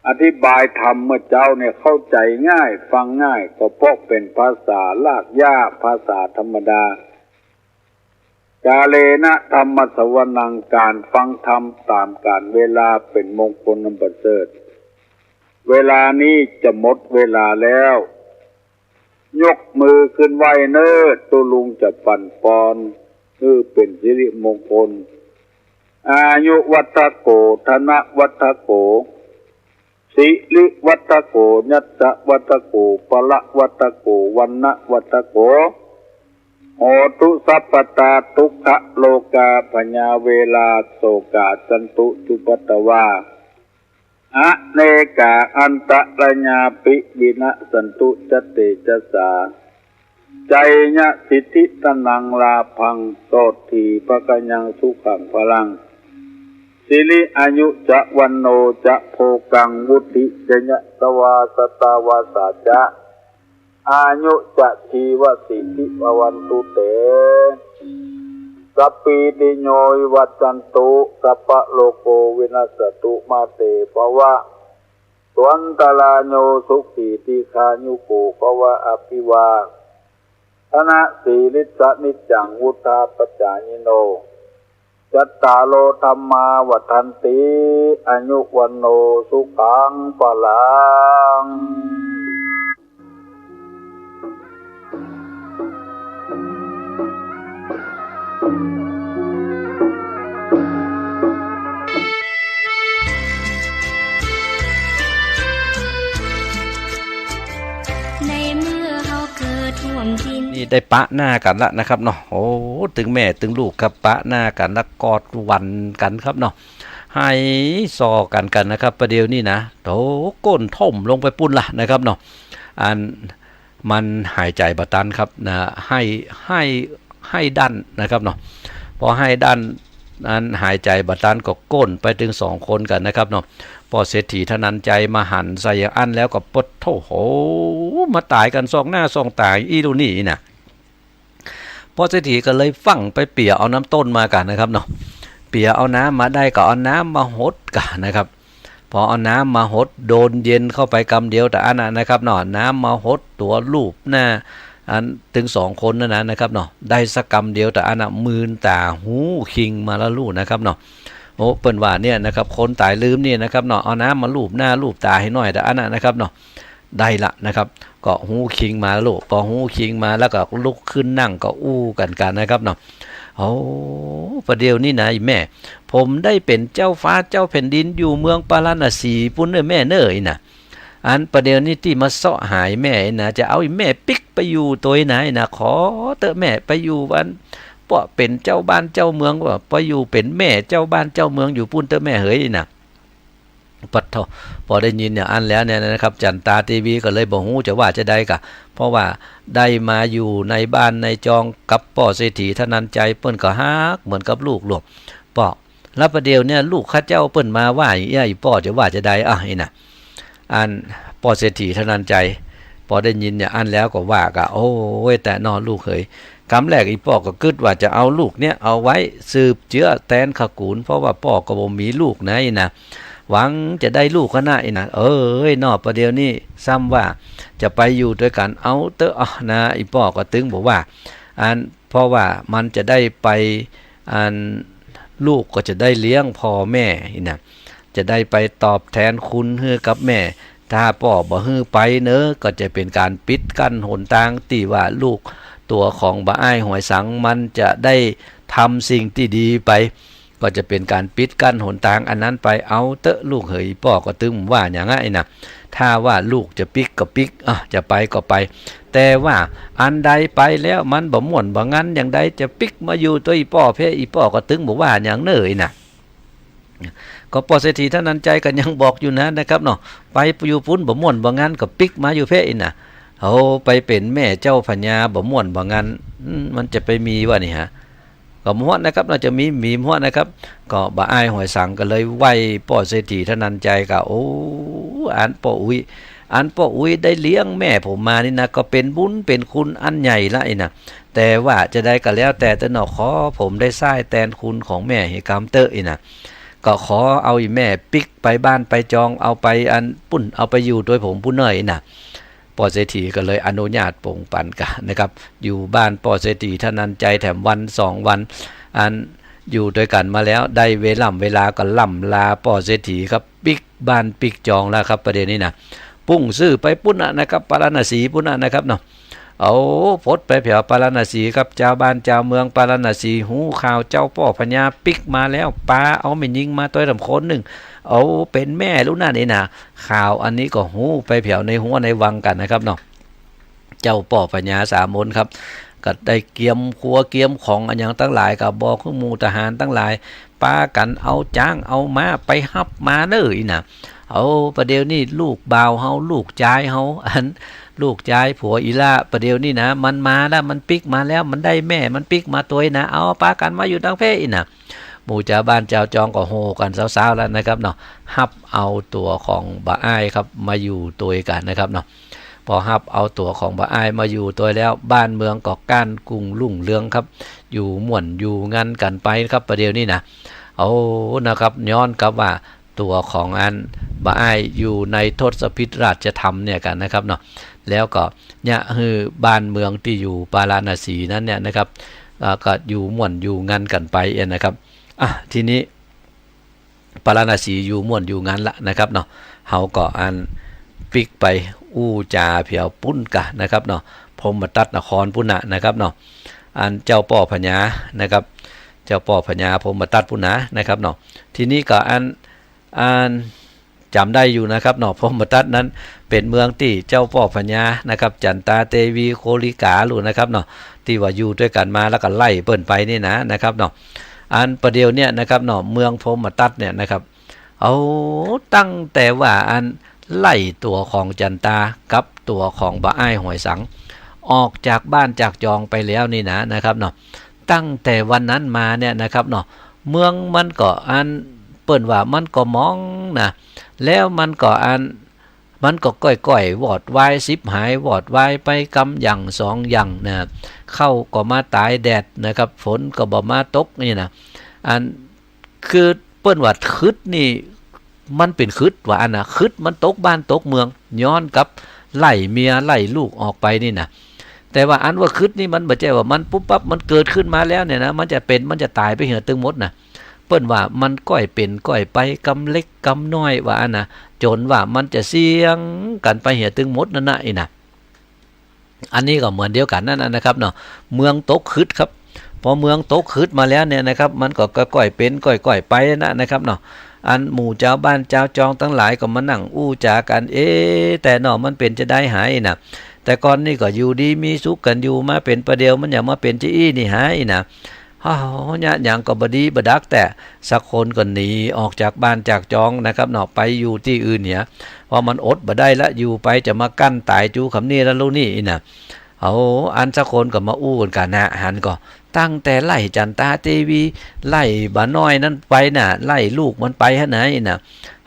อธิบายธรรมเมื่อเจ๊าเนี่ยเข้าใจ๋ง่าย ฟังง่าย ก็เพราะเป๋นภาษารากหญ้า ภาษาธรรมดา กาเลนะธัมมะสวนัง ก๋านฟังธรรมต๋ามก๋าลเวลาเป๋นมงคลอันประเสริฐ เวลานี้จะหมดเวลาแล้ว ยกมือขึ้นไหว้เน้อ ตุ๊ลุงจะปั๋นปอน หื้อเป๋นสิริมงคล อายุวัฑฒโก ธนวัฑฒโก สิริวัฑฒโก ยัสสะวัฑฒโก พละวัฑฒโก วรรณะวัฑฒโก โหตุสัพพตา ทุกขะโรคา พยาเวรา โศกา จันตุ จุปปะตะวา อเนกา อันตะระยาปิ วินะสสันตุ จะเตจะสา ชัยยะสิทธิธนัง ลาภัง โสตถี ภะคะยัง สุขัง พะลัง สิริอายุจะ วัณโณจะ โภคัง วุฑฒิจะ ยะสะวา สะตาวาสาจะ อายุจะชีวสิทธิภวันตุเต สัพพีติโยวิวัชชันตุ สัพพะโรโกวินัสสตุ มาเตภวะตวันตะราโย สุขีทีฆายุโกภวะ อภิวาทะนะสีลิสสะนิจจัง วุฑฒาปจายิโน จัตตาโรธัมมาวัฑฒันติ อายุวัณโณสุขังพลัง ในเมื่อเฮาเกิดร่วมดิน นี่ได้ปะหน้ากั๋นละนะครับเนาะ โอ้ ตึงแม่ตึงลูกครับ ปะหน้ากั๋นละ กอดหวั่นกั๋นครับเนาะ ไห้ส่อกั๋นกั๋นนะครับ ประเดี๋ยวนี้นะ โถ ก้นถ่มลงไปปู้นละนะครับเนาะ อัน มันหายใจ๋บ่ตันครับนะ ไห้ ไห้ ไห้ดั้นนะครับเนาะ ปอไห้ดั้น อันหายใจ๋บ่ตันก็ก้นไปตึงสองคนกั๋นนะครับเนาะ ป้อเศรษฐีธนัญชัยมาหันใส่อย่างอั้นแล้วก็ปะโถ โห มาต๋ายกั๋นส่องหน้าส่องต๋าอี้ลูกนี่นะ ป้อเศรษฐีก็เลยฟั่งไปเปียเอาน้ำต้นมากั๋นนะครับเนาะ เปียเอาน้ำมาได้ก็เอาน้ำมาหดกั๋นนะครับ ปอเอาน้ำมาหด โดนเย็นเข้าไปกำเดียวเต้าอั้นนะนะครับเนาะ น้ำมาหดตั๋วลูบหน้า อันตึงสองคนนั้นนะนะครับเนาะ ได้สักกำเดียวเต้าอั้นนะ มื่นต๋าฮู้คิงมาละลู่นะครับเนาะ โอ้ เปิ้นว่าเนี่ยนะครับ คนต๋ายลืมนี่นะครับเนาะ เอาน้ำมาลูบหน้าลูบต๋าหื้อหน่อยเต้าอั้นนะนะครับเนาะ ได้ละนะครับ ก็ฮู้คิงมาละลู่ ปอฮู้คิงมาแล้วก็ลุกขึ้นนั่งก็อู้กั๋นกั๋นนะครับเนาะ โอ้ ประเดี๋ยวนี้นะ อีแม่ ผมได้เป๋นเจ้าฟ้าเจ้าแผ่นดินอยู่เมืองปาราณสีปู้นเน่อแม่เน่อ อี้นะ อันประเดี๋ยวนี้ตี้มาเซาะหาแม่อี้นะ จะเอาอีแม่ปิ๊กไปอยู่ตวยไหนนะ ขอเต๊อะแม่ ไปอยู่อัน ปอเป๋นเจ้าบ้านเจ้าเมือง ว่าปออยู่เป๋นแม่เจ้าบ้านเจ้าเมืองอยู่ปู้นเต๊อะแม่เหย อี้นะ ปะโถ ปอได้ยินอย่างอั้นแล้วเนี่ยนะครับ จันตาเตวีก็เลยบ่ฮู้จะว่าจะใดก่ะ เพราะว่าได้มาอยู่ในบ้านในจองกับป้อเศรษฐีธนัญชัย เปิ้นก็ฮักเหมือนกับลูกหลวง ปอ แล้วประเดี๋ยวเนี่ยลูกข้าเจ้าเปิ้นมาว่าอย่างอี้ อีป้อจะว่าจะใด อ่ะ อี้นะ อันป้อเศรษฐีธนัญชัย ปอได้ยินอย่างอั้นแล้วก็ว่าก่ะ โอ้ย แต่น้อลูกเหย กำแรกอีป้อก็กึ๊ดว่าจะเอาลูกเนี่ยเอาไว้สืบเจื๊อแตนขกู๋น เพราะว่าป้อก็บ่มีลูกนะ อี้นะ หวังจะได้ลูกหั้นนะ อี้นะ เอ้ย น้อ ประเดี๋ยวนี้ซ้ำว่าจะไปอยู่ตวยกั๋น เอาเต๊อะ อ่ะ นะ อีป้อก็ตึงบ่ว่า อัน เพราะว่ามันจะได้ไป อัน ลูกก็จะได้เลี้ยงป้อแม่ อี้นะ จะได้ไปตอบแตนคุณหื้อกับแม่ ถ้าป้อบ่หื้อไปเนอะ ก็จะเป๋นก๋านปิดกั้นหนตางตี้ว่าลูกตั๋วของบ่าอ้ายหอยสังมันจะได้ทำสิ่งตี้ดีไป ก็จะเป๋นก๋านปิดกั้นหนตางอันนั้นไป เอาเต๊อะลูกเหย ป้อก็ตึงว่าอย่างนั้นนะ ถ้าว่าลูกจะปิ๊กก็ปิ๊ก อ่ะ จะไปก็ไป แต่ว่าอันใดไปแล้วมันบ่ม่วนบ่งันอย่างใด จะปิ๊กมาอยู่ตวยอีป้อเพ่ อีป้อก็ตึงบ่ว่าอย่างเน่อ อี้นะ ก็ป้อเศรษฐีธนัญชัยก็ยังบอกอยู่นะ นะครับเนาะ ไปอยู่ปู้นบ่ม่วนบ่งันก็ปิ๊กมาอยู่เพ่ อี้นะ เอาไปเป๋นแม่เจ้าพญาบ่ม่วนบ่งัน อืม มันจะไปมีวะนี่ฮะ ก็บ่ม่วนนะครับ น่าจะมี มีบ่ม่วนนะครับ ก็บ่าอ้ายหอยสังก็เลยไหว้ป้อเศรษฐีธนัญชัยก็ โอ้ อันป้ออุ๊ย อันป้ออุ๊ยได้เลี้ยงแม่ผมมานี่นะ ก็เป๋นบุญเป๋นคุณอันใหญ่ละ อี้นะ แต่ว่าจะใดก็แล้วแต่เต๊อะเนาะ ขอผมได้ใช้แตนคุณของแม่หื้อกำเต๊อะ อี้นะ ก็ขอเอาอีแม่ปิ๊กไปบ้านไปจอง เอาไปอันปู้น เอาไปอยู่ตวยผมปู้นเน่อ อี้นะ ป้อเศรษฐีก็เลยอนุญาตปงปั๋นกั๋นนะครับ อยู่บ้านป้อเศรษฐีธนัญชัยแถมวันสองวัน อันอยู่ตวยกั๋นมาแล้ว ได้เวล่ำเวลาก็ล่ำลาป้อเศรษฐีครับ ปิ๊กบ้านปิ๊กจองแล้วครับ ประเดี๋ยวนี้นะ ปุ้งซื่อไปปู้นน่ะนะครับ ปาราณสีปู้นน่ะนะครับเนาะ เอา พดไปแผวปาราณสีครับ จาวบ้านจาวเมืองปาราณสีฮู้ข่าวเจ้าป้อพญาปิ๊กมาแล้ว ปาเอาแม่ญิงมาตวยสามคนนึ่ง เอาเป๋นแม่ลูกนั่น อี้นะ ข่าวอันนี้ก็ฮู้ไปแผวในฮั้วในวังกั๋นนะครับเนาะ เจ้าป้อพญาสามคนครับ ก็ได้เกียมครัวเกียมของอันหยังตังหลาย ก็บอกหื้อหมู่ทหารตังหลาย ปากั๋นเอาจ๊างเอาม้าไปฮับมาเน่อ อี้นะ เอา ประเดี๋ยวนี้ลูกบ่าวเฮา ลูกจายเฮา อัน ลูกจายผัวอีหล้า ประเดี๋ยวนี้นะ มันมาแล้ว มันปิ๊กมาแล้ว มันได้แม่มันปิ๊กมาตวยนะ เอา ปากั๋นมาอยู่ตังเพ่ อี้นะ หมู่จาวบ้านจาวจองก็โห่กั๋นซาวๆ แล้วนะครับเนาะ ฮับเอาตั๋วของบ่าอ้ายครับ มาอยู่ตวยกั๋นนะครับเนาะ ปอฮับเอาตั๋วของบ่าอ้ายมาอยู่ตวยแล้ว บ้านเมืองก็ก้านกุ่งรุ่งเรืองครับ อยู่ม่วนอยู่งันกั๋นไปครับ ประเดี๋ยวนี้นะ เอานะครับ ย้อนกับว่าตั๋วของอันบ่าอ้ายอยู่ในทศพิธราชธรรมเนี่ยกั๋นนะครับเนาะ แล้วก็เยียะหื้อบ้านเมืองตี้อยู่ปาราณสีนั้นเนี่ยนะครับ เอ่อ ก็อยู่ม่วนอยู่งันกั๋นไปเองนะครับ อ่ะ ทีนี้ ปาราณสีอยู่ม่วนอยู่งันละนะครับเนาะ เฮาก็อันปิ๊กไปอู้จ๋าแผวปุ้นกะนะครับเนาะ พรหมทัตนครปุ้นนะนะครับเนาะ อันเจ้าป้อพญานะครับ เจ้าป้อพญาพรหมทัตปุ้นนะนะครับเนาะ ทีนี้ก็อัน อันจ๋ำได้อยู่นะครับเนาะ พรหมทัตนั้นเป๋นเมืองตี้เจ้าป้อพญานะครับ จันตาเตวี โคลิกาลูกนะครับเนาะ ตี้ว่าอยู่ตวยกั๋นมาแล้วก็ไล่เปิ้นไปนี่นะ นะครับเนาะ อันประเดี๋ยวเนี่ยนะครับเนาะ เมืองพรหมทัตเนี่ยนะครับ เอา ตั้งแต่ว่าอันไล่ตั๋วของจันตากับตั๋วของบ่าอ้ายหอยสัง ออกจากบ้านจากจองไปแล้วนี่นะ นะครับเนาะ ตั้งแต่วันนั้นมาเนี่ยนะครับเนาะ เมืองมันก็อัน เปิ้นว่ามันก็หมองนะ แล้วมันก็อัน มันก็ก้อยๆ วอดวายฉิบหาย วอดวายไปกำอย่างสองอย่างนะ เข้าก็มาต๋ายแดดนะครับ ฝนก็บ่มาตกนี่นะ อัน คือเปิ้นว่าขึดนี่ มันเป๋นขึดว่าอันนะ ขึดมันตกบ้านตกเมือง ย้อนกับไล่เมียไล่ลูกออกไปนี่นะ แต่ว่าอันว่าขึดนี่มันบ่ใจ้ว่ามันปุ๊บปั๊บมันเกิดขึ้นมาแล้วเนี่ยนะ มันจะเป๋นมันจะต๋ายไปเหียตึงหมดนะ เปิ้นว่ามันก้อยเป๋นก้อยไป กำเล็กกำน้อยว่าอันนะ จ๋นว่ามันจะเสี้ยงกั๋นไปเหียตึงหมดนั่นนะ อี้นะ อันนี้ก็เหมือนเดียวกั๋นนั่นนะนะครับเนาะ เมืองตกขึดครับ พอเมืองตกขึดมาแล้วเนี่ยนะครับ มันก็ก้อยๆ เป๋นก้อยๆ ไปนะนะครับเนาะ อันหมู่จาวบ้านจาวจองตังหลายก็มานั่งอู้จ๋ากั๋น เอ๊ะ แต่เนาะ มันเป๋นจาใดหาอี้นะ แต่ก่อนนี่ก็อยู่ดีมีสุขกั๋นอยู่ มาเป๋นประเดี๋ยวมันอย่างมาเป๋นจาอี้นี่หาอี้นะ เฮาเยียะหยังก็บ่ดีบ่ดัก แต่สักคนก็หนีออกจากบ้านจากจองนะครับเนาะ ไปอยู่ตี้อื่นเหีย เพราะมันอดบ่ได้ละ อยู่ไปจะมากั้นต๋ายจู๋กำนี้ละลูกนี่อี้นะ เอา อันสักคนก็มาอู้กั๋นกะนะ หันก่อ ตั้งแต่ไล่จันตาเตวี ไล่บ่าน้อยนั้นไปน่ะ ไล่ลูกมันไปหั้นนะอี้นะ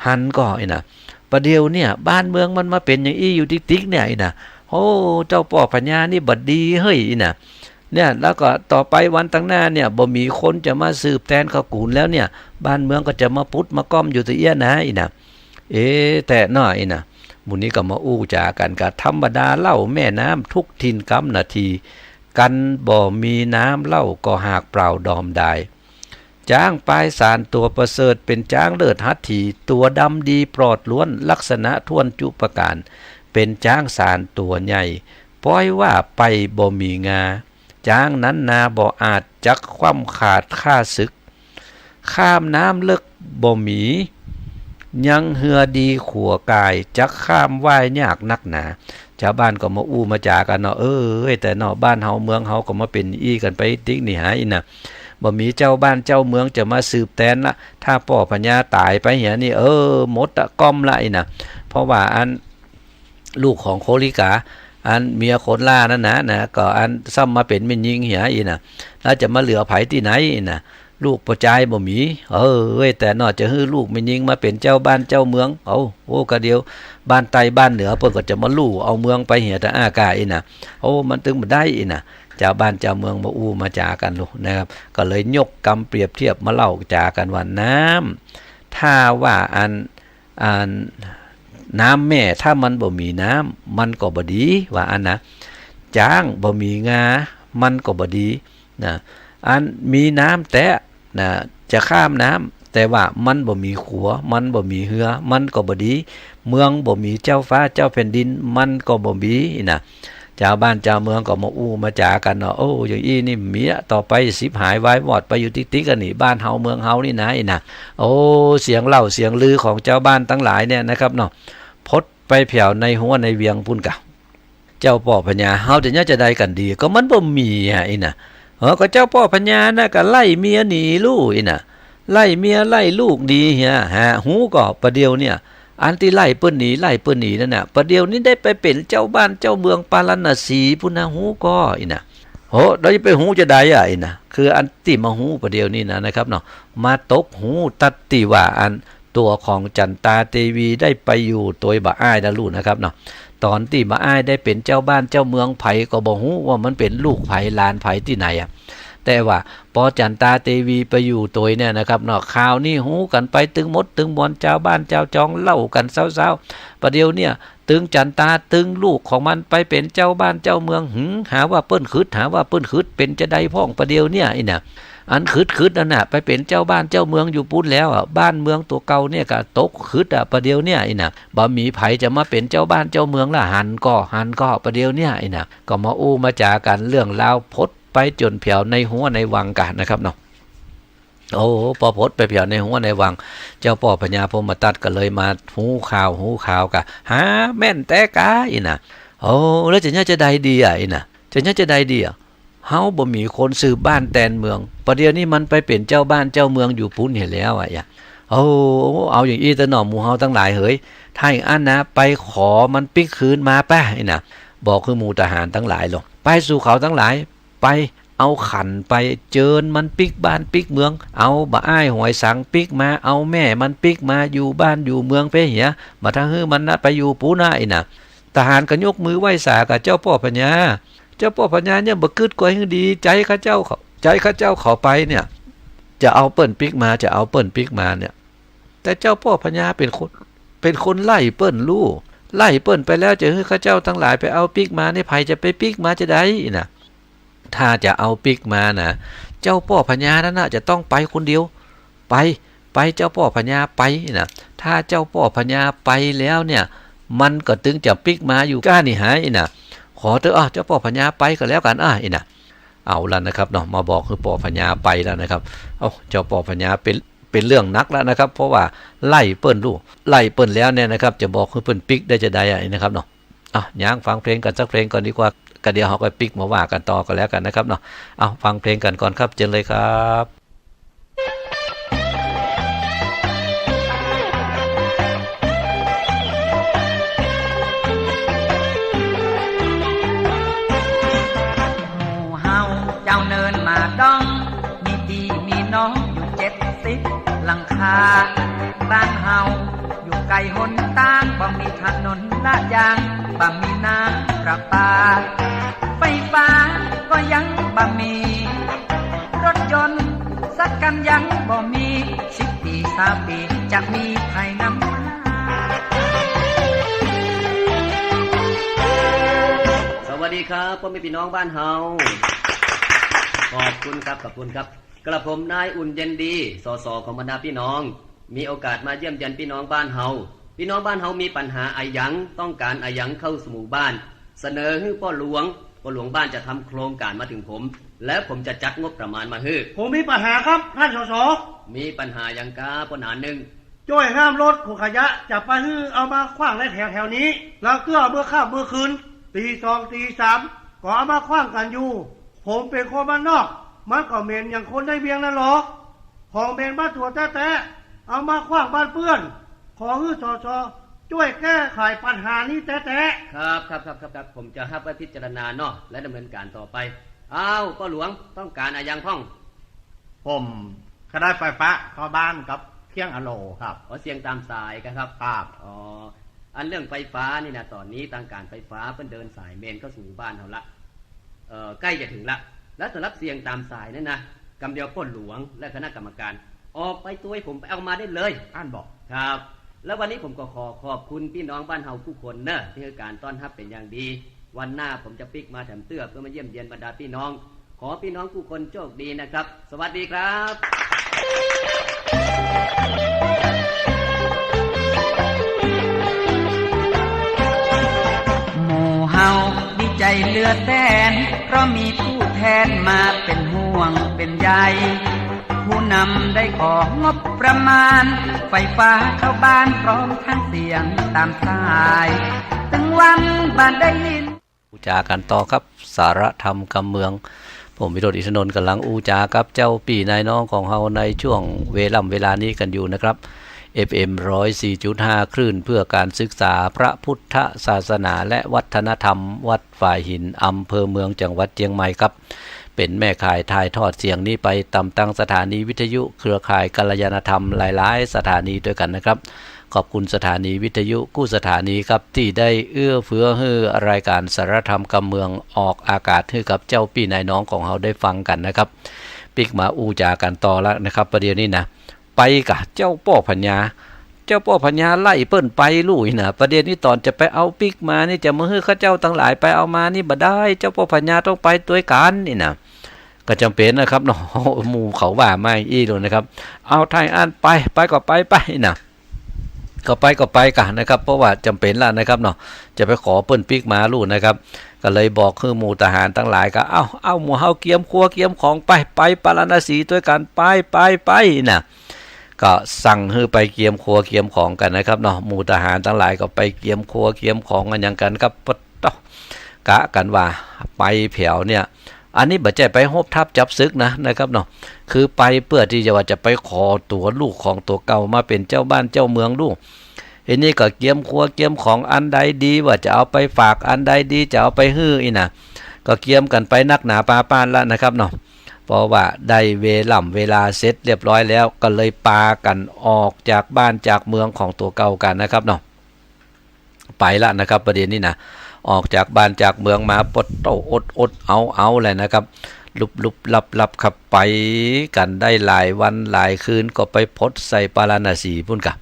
หันก่ออี้นะ ประเดี๋ยวเนี่ยบ้านเมืองมันมาเป๋นอย่างอี้อยู่ติ๊กๆ เนี่ยอี้นะ โอ้ เจ้าป้อพญานี่บ่ดีเฮ้ยอี้นะ เนี่ย แล้วก็ต่อไปวันตังหน้าเนี่ย บ่มีคนจะมาสืบแตนขกู๋นแล้วเนี่ย บ้านเมืองก็จะมาปุ๊ดมาก้อมอยู่ตะเอี้ยนะอี้นะ เอ๊ะ แต่เนาะอี้นะ หมู่นี้ก็มาอู้จ๋ากั๋นกะ ธรรมดาเล่าแม่น้ำทุกถิ่นกำนาที กันบ่มีน้ำเล่าก็หากเปล่าดอมดาย จ๊างปายสานตั๋วประเสริฐ เป๋นจ๊างเลิศหัตถี ตั๋วดำดีปลอดล้วน ลักษณะถ้วนจุประก๋าน เป๋นจ๊างสานตั๋วใหญ่ ป้อยว่าไปบ่มีงา จ๊างนั้นนาบ่อาจจักคว่ำขาดข้าศึก ข้ามน้ำเลิกบ่มี ยังเฮือดีขัวก๋าย จักข้ามว่ายยากนักหนา จาวบ้านก็มาอู้มาจ๋ากั๋นเนาะ เอ้ย แต่เนาะ บ้านเฮาเมืองเฮาก็มาเป๋นอี้กั๋นไปติ๊กนี่หาอี้นะ บ่มีเจ้าบ้านเจ้าเมืองจะมาสืบแตนละ ถ้าป้อพญาต๋ายไปเหียนี่ เออ หมดละก้อมละอี้นะ เพราะว่าอัน ลูกของโคลิกา อันเมียคนหล้านั่นนะ นะ ก็อันซ้ำมาเป๋นแม่ญิงเหียอี้นะ แล้วจะมาเหลือใผตี้ไหนอี้นะ ลูกป้อจายบ่มี เอ้ย แต่เนาะ จะหื้อลูกแม่ญิงมาเป๋นเจ้าบ้านเจ้าเมือง เอา โอ้ กะเดี๋ยว บ้านใต้บ้านเหนือเปิ้นก็จะมาลู่เอาเมืองไปเหียตะอ้ากาอี้นะ โอ้ มันตึงบ่ได้อี้นะ จาวบ้านจาวเมืองมาอู้มาจ๋ากั๋นลูกนะครับ ก็เลยยกกำเปรียบเทียบมาเล่าจ๋ากั๋นว่า น้ำ ถ้าว่าอัน อัน น้ำแม่ถ้ามันบ่มีน้ำ มันก็บ่ดี ว่าอันนะ จ๊างบ่มีงา มันก็บ่ดี นะ อันมีน้ำแต๊นะ จะข้ามน้ำ แต่ว่ามันบ่มีขัว มันบ่มีเฮือ มันก็บ่ดี เมืองบ่มีเจ้าฟ้าเจ้าแผ่นดิน มันก็บ่ดีนะ จาวบ้านจาวเมืองก็มาอู้มาจ๋ากั๋นเนาะ โอ้ อย่างอี้นี่เมียต่อไปฉิบหายวายวอดไปอยู่ติ๊กๆ กั๋นนี่ บ้านเฮาเมืองเฮานี่นะอี้นะ โอ้ เสียงเล่าเสียงลือของจาวบ้านตังหลายเนี่ยนะครับเนาะ พดไปแผวในฮั้วในเวียงปุ้นกะ เจ้าป้อพญา เฮาจะเยียะจาใดกั๋นดี ก็มันบ่มีอะอี้นะ เออ ก็เจ้าป้อพญาน่ะก็ไล่เมียหนีลู่อี้นะ ไล่เมียไล่ลูกหนีเหีย หาฮู้ก่อ ประเดี๋ยวเนี่ย อันตี้ไล่เปิ้นหนี ไล่เปิ้นหนีนั่นน่ะ ประเดี๋ยวนี้ได้ไปเป๋นเจ้าบ้านเจ้าเมืองปาราณสีปุ้นนะ ฮู้ก่ออี้นะ โห แล้วจะไปฮู้จาใดอะอี้นะ คืออันตี้มาฮู้ประเดี๋ยวนี้นะ นะครับเนาะ มาตกฮู้ตั๊ดตี้ว่าอันตั๋วของจันตาเตวีได้ไปอยู่ตวยบ่าอ้ายนะลูกนะครับเนาะ ต๋อนตี้บ่าอ้ายได้เป๋นเจ้าบ้านเจ้าเมือง ใผก็บ่ฮู้ว่ามันเป๋นลูกใผหลานใผตี้ไหนอะ แต่ว่าปอจั๋นตาเตวีไปอยู่ตวยเนี่ยนะครับเนาะ ข่าวนี้ฮู้กั๋นไปตึงหมดตึงมวล จาวบ้านจาวจองเล่ากั๋นเซ้าๆ ประเดี๋ยวเนี่ย ตึงจั๋นตาตึงลูกของมันไปเป๋นเจ้าบ้านเจ้าเมือง หือ หาว่าเปิ้นขึด หาว่าเปิ้นขึด เป๋นจาใดพ่องประเดี๋ยวเนี่ย อี้น่ะ อันขึดๆ นั่นน่ะ ไปเป๋นเจ้าบ้านเจ้าเมืองอยู่ปู๊นแล้วอะ บ้านเมืองตั๋วเก่าเนี่ยก็ตกขึดอะ ประเดี๋ยวเนี่ย อี้น่ะ บ่มีใผจะมาเป๋นเจ้าบ้านเจ้าเมืองละ หันก่อ หันก่อ ประเดี๋ยวเนี่ย อี้น่ะ ก็มาอู้มาจ๋ากั๋นเรื่องราว พดไปจ๋นแผวในฮั้วในวังกั๋นนะครับเนาะ โอ้ ปอพดไปแผวในฮั้วในวัง เจ้าป้อพญาพรหมทัตก็เลยมาฮู้ข่าว ฮู้ข่าวก็ หาแม่นแต๊ก๊า อี้น่ะ โอ้ แล้วจะเยียะจาใดดีอะ อี้น่ะ จะเยียะจาใดดีอะ เฮาบ่มีคนสืบบ้านแตนเมือง ประเดี๋ยวนี้มันไปเป๋นเจ้าบ้านเจ้าเมืองอยู่ปู๊นเหียแล้วอะ โอ้ เอาอย่างอี้เต๊อะหน่อ หมู่เฮาตังหลายเหย ถ้าอย่างอั้นนะ ไปขอมันปิ๊กคืนมาแป๊ะ อี้น่ะ บอกคือหมู่ทหารตังหลายลง ไปสู่เขาตังหลาย ไป เอาขันไปเจิญมันปิ๊กบ้านปิ๊กเมือง เอาบ่าอ้ายหอยสังปิ๊กมา เอาแม่มันปิ๊กมาอยู่บ้านอยู่เมืองเป๊ะเหีย บ่ถ้าหื้อมันนะไปอยู่ปู๊นนะ อี้น่ะ ทหารก็ยกมือไหว้สากับเจ้าป้อพญา เจ้าป้อพญาเนี่ยบ่กึ๊ดกวยหื้อดี ใจ๊ข้าเจ้าเขา ใจ๊ข้าเจ้าเขาไปเนี่ย จะเอาเปิ้นปิ๊กมา จะเอาเปิ้นปิ๊กมาเนี่ย แต่เจ้าป้อพญาเป๋นคน เป๋นคนไล่เปิ้นลู่ ไล่เปิ้นไปแล้ว จะหื้อข้าเจ้าตังหลายไปเอาปิ๊กมาเนี่ย ใผจะไปปิ๊กมาจาใด อี้น่ะ ถ้าจะเอาปิ๊กมานะ เจ้าป้อพญานั้นน่ะจะต้องไปคนเดียว ไป ไป เจ้าป้อพญาไปนะ ถ้าเจ้าป้อพญาไปแล้วเนี่ย มันก็ตึงจะปิ๊กมาอยู่ก้านี่หา อี้น่ะ ขอเต๊อะ อ้าว เจ้าป้อพญาไปก็แล้วกั๋น อ้าว อี้น่ะ เอาละนะครับเนาะ มาบอกคือป้อพญาไปแล้วนะครับ เอ้า เจ้าป้อพญาเป๋น เป๋นเรื่องหนักแล้วนะครับ เพราะว่าไล่เปิ้นลู่ ไล่เปิ้นแล้วเนี่ยนะครับ จะบอกคือเปิ้นปิ๊กได้จาใดอะ อี้นะครับเนาะ อ่ะ ย้างฟังเพลงกั๋นสักเพลงก่อนดีกว่า ก็เดี๋ยวเฮาก็ปิ๊กมาว่ากั๋นต่อก็แล้วกั๋นนะครับเนาะ เอา ฟังเพลงกั๋นก่อนครับ เจิญเลยครับ หมู่เฮาจาวเนินหมาดอง มีปี้มีน้องอยู่เจ็ดสิบหลังคา บ้านเฮา อยู่ไก๋หนตาง บ่มีถนนลาดยาง บ่มีน้ำประปา ไฟฟ้าก็ยังบ่มี รถยนต์สักคันยังบ่มี สิบปี๋ซาวปี๋จะมีใผนำหน้า สวัสดีครับ ป้อแม่ปี้น้องบ้านเฮา ขอบคุณครับ ขอบคุณครับ กระผมนายอุ่นเย็นดี สส ของบรรดาปี้น้อง มีโอกาสมาเยี่ยมเยียนปี้น้องบ้านเฮา ปี้น้องบ้านเฮามีปัญหาอะหยัง ต้องก๋านอะหยังเข้าสู่หมู่บ้าน เสนอหื้อป้อหลวง ป้อหลวงบ้านจะทำโครงก๋านมาเถิงผม แล้วผมจะจัดงบประมาณมาหื้อ ผมมีปัญหาครับ ท่าน สส มีปัญหาหยังก้า ป้อหนานนึ่ง จ้วยห้ามรถขนขยะจะไปหื้อเอามาขว้างในแถวแถวนี้ ลางเตื้อเมื่อค่ำเมื่อคืน ตี๋สองตี๋สาม ก็เอามาขว้างกั๋นอยู่ ผมเป๋นคนบ้านนอก มันก็เหม็นอย่างคนในเวียงนั่นหรอ ของเหม็นบ้านตั๋วแต๊ๆ เอามาขว้างบ้านเปื้อน ขอหื้อ สส จ้วยแก้ไขปัญหานี้แต๊ๆ ครับ ครับ ครับ ครับ ครับ ผมจะฮับไว้พิจารณาเนาะ และดำเนินก๋านต่อไป อ้าว ป้อหลวง ต้องก๋านอะหยังพ่อง ผมก็ได้ไฟฟ้าเข้าบ้านกับเครื่องอะโลครับ อ๋อ เสียงต๋ามสายครับ ครับ อ๋อ อันเรื่องไฟฟ้านี่นะ ต๋อนนี้ตางก๋านไฟฟ้าเปิ้นเดินสายเมนเข้าสู่บ้านเฮาละ เอ่อ ใก้จะเถิงละ และสำหรับเสียงต๋ามสายนั่นนะ กำเดียวป้อหลวงและคณะกรรมการ ออกไปตวยผมไปเอามาได้เลย อั้นบ่ ครับ และวันนี้ผมก็ขอขอบคุณปี้น้องบ้านเฮากู้คนเน่อ ตี้หื้อก๋านต้อนฮับเป๋นอย่างดี วันหน้าผมจะปิ๊กมาแถมเตื้อเพื่อมาเยี่ยมเยียนบรรดาปี้น้อง ขอปี้น้องกู้คนโชคดีนะครับ สวัสดีครับ หมู่เฮาดีใจ๋เหลือแสน เพราะมีผู้แทนมาเป๋นห่วงเป๋นใย ผู้นำได้ของงบประมาณ ไฟฟ้าเข้าบ้านพร้อมทั้งเสียงต๋ามสาย ตึงวันบ่ได้ยิน อู้จ๋ากั๋นต่อครับ สาระธรรมกำเมือง ผมวิโรจน์ อินทนนท์ ก๋ำลังอู้จ๋ากับเจ้าปี้นายน้องของเฮาในช่วงเวล่ำเวลานี้กั๋นอยู่นะครับ เอฟเอ็ม ร้อยสี่จุดห้า คลื่นเพื่อการศึกษาพระพุทธศาสนาและวัฒนธรรม วัดฝายหิน อำเภอเมือง จังหวัดเจียงใหม่ครับ เป๋นแม่ข่ายถ่ายทอดเสียงนี้ไปต๋ามตังสถานีวิทยุเครือข่ายกัลยาณธรรมหลายๆ สถานีตวยกั๋นนะครับ ขอบคุณสถานีวิทยุกู้สถานีครับ ตี้ได้เอื้อเฟื้อหื้อรายก๋านสารธรรมกำเมืองออกอากาศหื้อกับเจ้าปี้นายน้องของเฮาได้ฟังกั๋นนะครับ ปิ๊กมาอู้จ๋ากั๋นต่อละนะครับ ประเดี๋ยวนี้นะ ไปก่ะ เจ้าป้อพญา เจ้าป้อพญาไล่เปิ้นไปลู่อี้นะ ประเดี๋ยวนี้ต๋อนจะไปเอาปิ๊กมานี่ จะมาหื้อข้าเจ้าตังหลายไปเอามานี่บ่ได้ เจ้าป้อพญาต้องไปตวยกั๋นอี้นะ ก็จ๋ำเป๋นนะครับเนาะ หมู่เขาว่ามาอี้ลูกนะครับ เอาถ้าอั้นไป ไปก็ไปไปอี้นะ ก็ไปก็ไปก่ะนะครับ เพราะว่าจ๋ำเป๋นละนะครับเนาะ จะไปขอเปิ้นปิ๊กมาลู่นะครับ ก็เลยบอกหื้อหมู่ทหารตังหลายก็ เอา เอา หมู่เฮาเกียมครัวเกียมของไป ไปปาราณสีตวยกั๋น ไป ไป ไปอี้นะ ก็สั่งหื้อไปเกียมครัวเกียมของกั๋นนะครับเนาะ หมู่ทหารตังหลายก็ไปเกียมครัวเกียมของกั๋นหยังกั๋นครับ ปะเต๊าะ กะกั๋นว่าไปแผวเนี่ย อันนี้บ่ใจ้ไปฮบทัพจับศึกนะ นะครับเนาะ คือไปเปื้อตี้จะว่าจะไปขอตั๋วลูกของตั๋วเก่ามาเป๋นเจ้าบ้านเจ้าเมืองลู่ ทีนี้ก็เกียมครัวเกียมของอันใดดี ว่าจะเอาไปฝากอันใดดี จะเอาไปหื้ออี้นะ ก็เกียมกั๋นไปนักหนาปาป้านละนะครับเนาะ เพราะว่าได้เวล่ำเวลาเสร็จเรียบร้อยแล้ว ก็เลยปากั๋นออกจากบ้านจากเมืองของตั๋วเก่ากั๋นนะครับเนาะ ไปละนะครับ ประเดี๋ยวนี้นะ ออกจากบ้านจากเมืองมา ปะเต๊า อดอดเอาเอาแหละนะครับ ลุบลุบลับลับครับ ไปกั๋นได้หลายวันหลายคืน ก็ไปผดใส่ปาราณสีปู้นก่ะ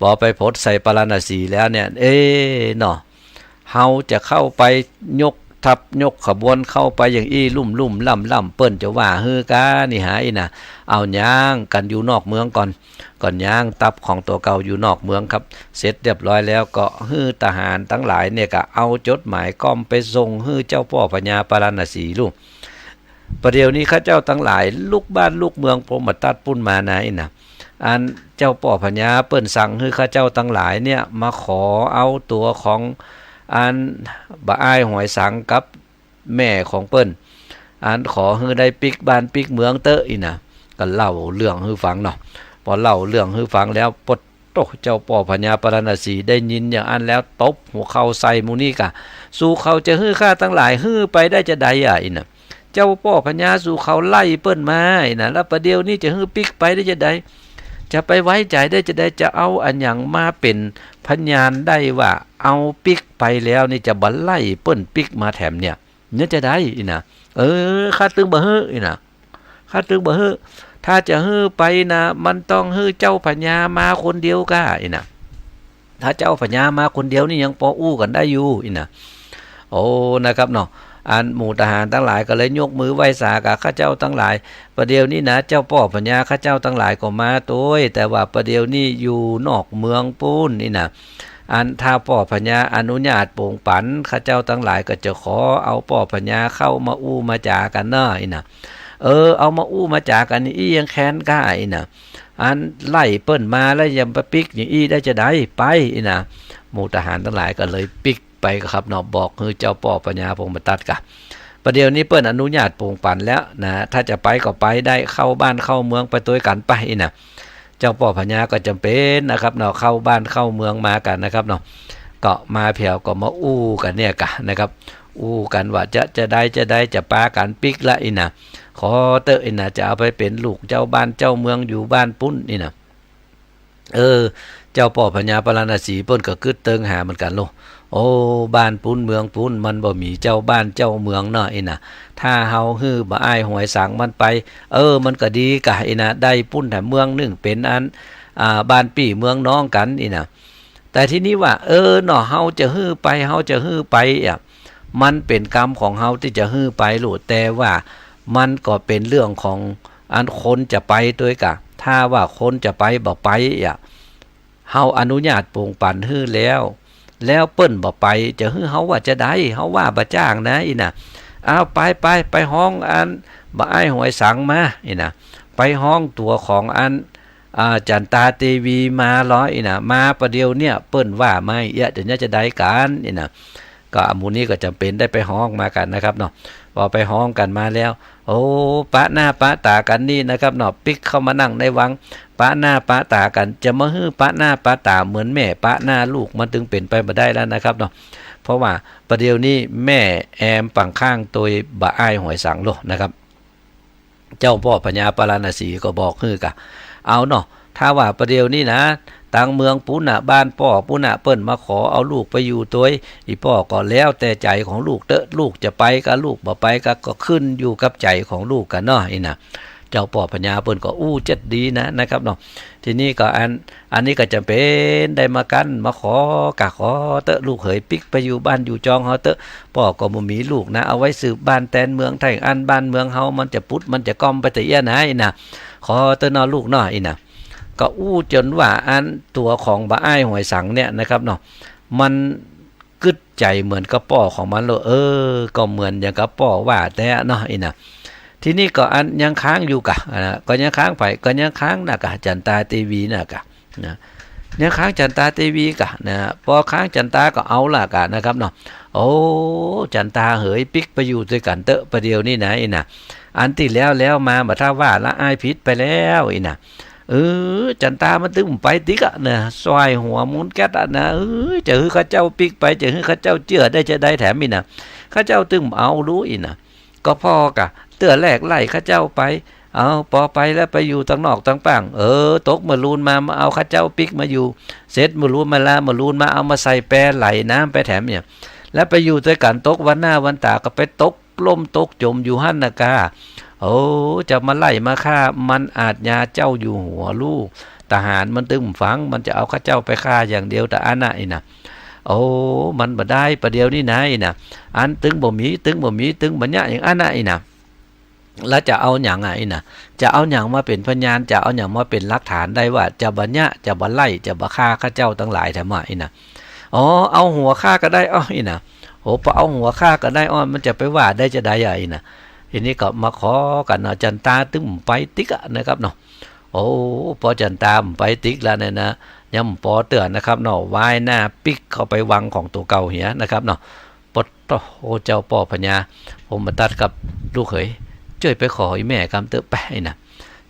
ปอไปผดใส่ปาราณสีแล้วเนี่ย เอ๊ะเนาะ เฮาจะเข้าไปยกทัพยกขบวนเข้าไปอย่างอี้ลุ่มลุ่มล่ำล่ำ เปิ้นจะว่าหื้อกานี่หาอี้นะ เอาย้างกั๋นอยู่นอกเมืองก่อน ก่อนย้างทัพของตั๋วเก่าอยู่นอกเมืองครับ เสร็จเรียบร้อยแล้วก็หื้อทหารตังหลายเนี่ยก็เอาจดหมายก้อมไปส่งหื้อเจ้าป้อพญาปาราณสีลู่ ประเดี๋ยวนี้ข้าเจ้าตังหลายลุกบ้านลุกเมืองพรหมทัตปู้นมานะอี้นะ อันเจ้าป้อพญาเปิ้นสั่งหื้อข้าเจ้าตังหลายเนี่ยมาขอเอาตั๋วของอันบ่าอ้ายหอยสังกับแม่ของเปิ้น อันขอหื้อได้ปิ๊กบ้านปิ๊กเมืองเต๊อะอี้นะ ก็เล่าเรื่องหื้อฟังเนาะ ปอเล่าเรื่องหื้อฟังแล้ว ปะเต๊าะ เจ้าป้อพญาปาราณสีได้ยินอย่างอั้นแล้วตบหัวเข่าใส่หมู่นี้ก่ะ สูเขาจะหื้อข้าตังหลายหื้อไปได้จาใดอะอี้นะ เจ้าป้อพญาสูเขาไล่เปิ้นมาอี้นะ แล้วประเดี๋ยวนี้จะหื้อปิ๊กไปได้จาใด จะไปไว้ใจ๋ได้จาใด จะเอาอะหยังมาเป๋นพยานได้ว่าเอาปิ๊กไปแล้วนี่จะบ่ไล่เปิ้นปิ๊กมาแถมเนี่ย เนี่ยจาใดอี้นะ เออ ข้าตึงบ่หื้ออี้นะ ข้าตึงบ่หื้อ ถ้าจะหื้อไปนะ มันต้องหื้อเจ้าพญามาคนเดียวก้าอี้นะ ถ้าเจ้าพญามาคนเดียวนี่ยังปออู้กั๋นได้อยู่อี้นะ โอ้ นะครับเนาะ อันหมู่ทหารตังหลายก็เลยยกมือไหว้สากับข้าเจ้าตังหลาย ประเดี๋ยวนี้นะ เจ้าป้อพญาข้าเจ้าตังหลายก็มาตวย แต่ว่าประเดี๋ยวนี้อยู่นอกเมืองปู้นอี้นะ อันถ้าป้อพญาอนุญาตโป่งปั๋น ข้าเจ้าตังหลายก็จะขอเอาป้อพญาเข้ามาอู้มาจ๋ากั๋นเนาะอี้นะ เออ เอามาอู้มาจ๋ากั๋น อี้ยังแค้นก้าอี้นะ อันไล่เปิ้นมาแล้วยังไปปิ๊กอย่างอี้ได้จาใด ไปอี้นะ หมู่ทหารตังหลายก็เลยปิ๊กไปครับเนาะ บอกหื้อเจ้าป้อพญาพรหมทัตก่ะ ประเดี๋ยวนี้เปิ้นอนุญาตโป่งปั๋นแล้วนะ ถ้าจะไปก็ไปได้ เข้าบ้านเข้าเมืองไปตวยกั๋นไปอี้นะ เจ้าป้อพญาก็จ๋ำเป๋นนะครับเนาะ เข้าบ้านเข้าเมืองมากั๋นนะครับเนาะ ก็มาแผวก็มาอู้กั๋นเนี่ยก่ะนะครับ อู้กั๋นว่าจะ จาใดจาใด จะปากั๋นปิ๊กละอี้นะ ขอเต๊อะอี้นะ จะเอาไปเป๋นลูกเจ้าบ้านเจ้าเมืองอยู่บ้านปู้นอี้นะ เออ เจ้าป้อพญาปาราณสีเปิ้นก็กึ๊ดเติงหาเหมือนกั๋นโล โอ้ บ้านปู้นเมืองปู้นมันบ่มีเจ้าบ้านเจ้าเมืองเนาะอี้นะ ถ้าเฮาหื้อบ่าอ้ายหอยสังมันไป เออ มันก็ดีก้าอี้นะ ได้ปู้นแถมเมืองนึ่งเป๋นอัน อ่า บ้านปี้เมืองน้องกั๋นอี้นะ แต่ทีนี้ว่า เออ เนาะ เฮาจะหื้อไป เฮาจะหื้อไปอะ มันเป๋นกรรมของเฮาตี้จะหื้อไปลูก แต่ว่ามันก็เป๋นเรื่องของอันคนจะไปตวยก่ะ ถ้าว่าคนจะไปบ่ไปอะ เฮาอนุญาตโป่งปั๋นหื้อแล้ว แล้วเปิ้นบ่ไป จะหื้อเฮาว่าจาใด เฮาว่าบ่จ้างนะอี้นะ เอาไปไป ไปฮ้องอันบ่าอ้ายหอยสังมาอี้นะ ไปฮ้องตั๋วของอัน อ่า จันตาเตวีมาลออี้นะ มาประเดี๋ยวเนี่ย เปิ้นว่ามาเยียะ จะเนี่ยจาใดกั๋นอี้นะ ก็หมู่นี้ก็จ๋ำเป๋นได้ไปฮ้องมากั๋นนะครับเนาะ ปอไปฮ้องกั๋นมาแล้ว โอ้ ปะหน้าปะต๋ากั๋นนี่นะครับเนาะ ปิ๊กเข้ามานั่งในวัง ปะหน้าปะต๋ากั๋น จะมาหื้อปะหน้าปะต๋าเหมือนแม่ปะหน้าลูก มันตึงเป๋นไปบ่ได้แล้วนะครับเนาะ เพราะว่าประเดี๋ยวนี้แม่แอมปังข้างตวยบ่าอ้ายหอยสังโลนะครับ เจ้าป้อพญาปาราณสีก็บอกหื้อก่ะ เอาเนาะ ถ้าว่าประเดี๋ยวนี้นะ ตางเมืองปู๊นน่ะ บ้านป้อปู๊นน่ะ เปิ้นมาขอเอาลูกไปอยู่ตวย อี่ป้อก็แล้วแต่ใจ๋ของลูกเต๊อะ ลูกจะไปก็ลูก บ่ไปก็ ก็ขึ้นอยู่กับใจ๋ของลูกกั๋นเนาะ อี่น่ะ เจ้าป้อพญาเปิ้นก็อู้เจ็ดดีนะ นะครับเนาะ ทีนี้ก็อัน อันนี้ก็จ๋ำเป๋นได้มากั๋น มาขอ กะขอเต๊อะ ลูกเหยปิ๊กไปอยู่บ้านอยู่จองเฮาเต๊อะ ป้อก็บ่มีลูกนะ เอาไว้สืบบ้านแตนเมือง ถ้าอย่างอั้นบ้านเมืองเฮามันจะปุด มันจะก้อมไปแต่เอี้ยไหนนะ ขอเต๊อะเนาะลูกเนาะ อี่น่ะ ก็อู้จ๋นว่าอันตั๋วของบ่าอ้ายหวยสังเนี่ยนะครับเนาะ มันกึ๊ดใจ๋เหมือนกับป้อของมันโลด เออ ก็เหมือนอย่างกับป้อว่าแต๊เนาะ อี่น่ะ ทีนี้ก็อันยังค้างอยู่กะ อ่า ก็ยังค้างใผ ก็ยังค้างน่ะกะ จันตาเตวีน่ะกะ นะ ยังค้างจันตาเตวีกะ นะ ปอค้างจันตาก็เอาละกะนะครับเนาะ โอ้ จันตาเหยปิ๊กไปอยู่ตวยกั๋นเต๊อะ ประเดี๋ยวนี้นะ อี่น่ะ อันตี้แล้วแล้วมาบ่ถ้าว่าละอ้ายผิดไปแล้ว อี่น่ะ เออ จันตามันตึงไปติ๊กอะนะ ส่ายหัวหมุนแก๊ดอะนะ เออ จะหื้อข้าเจ้าปิ๊กไป จะหื้อข้าเจ้าเจื้อได้จาใดแถม อี่น่ะ ข้าเจ้าตึงเอาลูก อี่น่ะ ก็ป้อกะเตื้อแรกไล่ข้าเจ้าไป เอา ปอไปแล้วไปอยู่ตังนอกตังป้าง เออ ตกเมื่อลูนมา มาเอาข้าเจ้าปิ๊กมาอยู่ เสร็จเมื่อลูนมาลา เมื่อลูนมาเอามาใส่แปไหลน้ำไปแถมเนี่ย แล้วไปอยู่ตวยกั๋น ตกวันหน้าวันต๋าก็ไปตกล่มตกจ๋มอยู่หั้นน่ะกา โอ้ จะมาไล่มาฆ่า มันอาจญาเจ้าอยู่หัวลูก ทหารมันตึงฟัง มันจะเอาข้าเจ้าไปฆ่าอย่างเดียว แต่อันน่ะ อี่น่ะ โอ้ มันบ่ได้ ประเดี๋ยวนี้นะ อี่น่ะ อันตึงบ่มี ตึงบ่มี ตึงบ่เยียะอย่างอั้นน่ะ อี่น่ะ แล้วจะเอาหยังอะ อี่น่ะ จะเอาหยังมาเป๋นพยาน จะเอาหยังมาเป๋นหลักฐานได้ว่าจะบ่เยียะ จะบ่ไล่ จะบ่ฆ่าข้าเจ้าตังหลายแถมอะ อี่น่ะ อ๋อ เอาหัวข้าก็ได้ อ้อ อี่น่ะ โห ปอเอาหัวข้าก็ได้ อ้อ มันจะไปว่าได้จาใดอะ อี่น่ะ ทีนี้ก็มาขอกั๋นเนาะ จันตาตึงไปติ๊กอะนะครับเนาะ โอ้ ปอจันตาไปติ๊กแล้วเนี่ยนะ ยังปอเตื้อนะครับเนาะ วายหน้าปิ๊กเข้าไปวังของตั๋วเก่าเหียนะครับเนาะ ปะโธ่ เจ้าป้อพญาพรหมทัตกับลูกเขย จ้วยไปขออี่แม่กำเต๊อะแปะ อี่น่ะ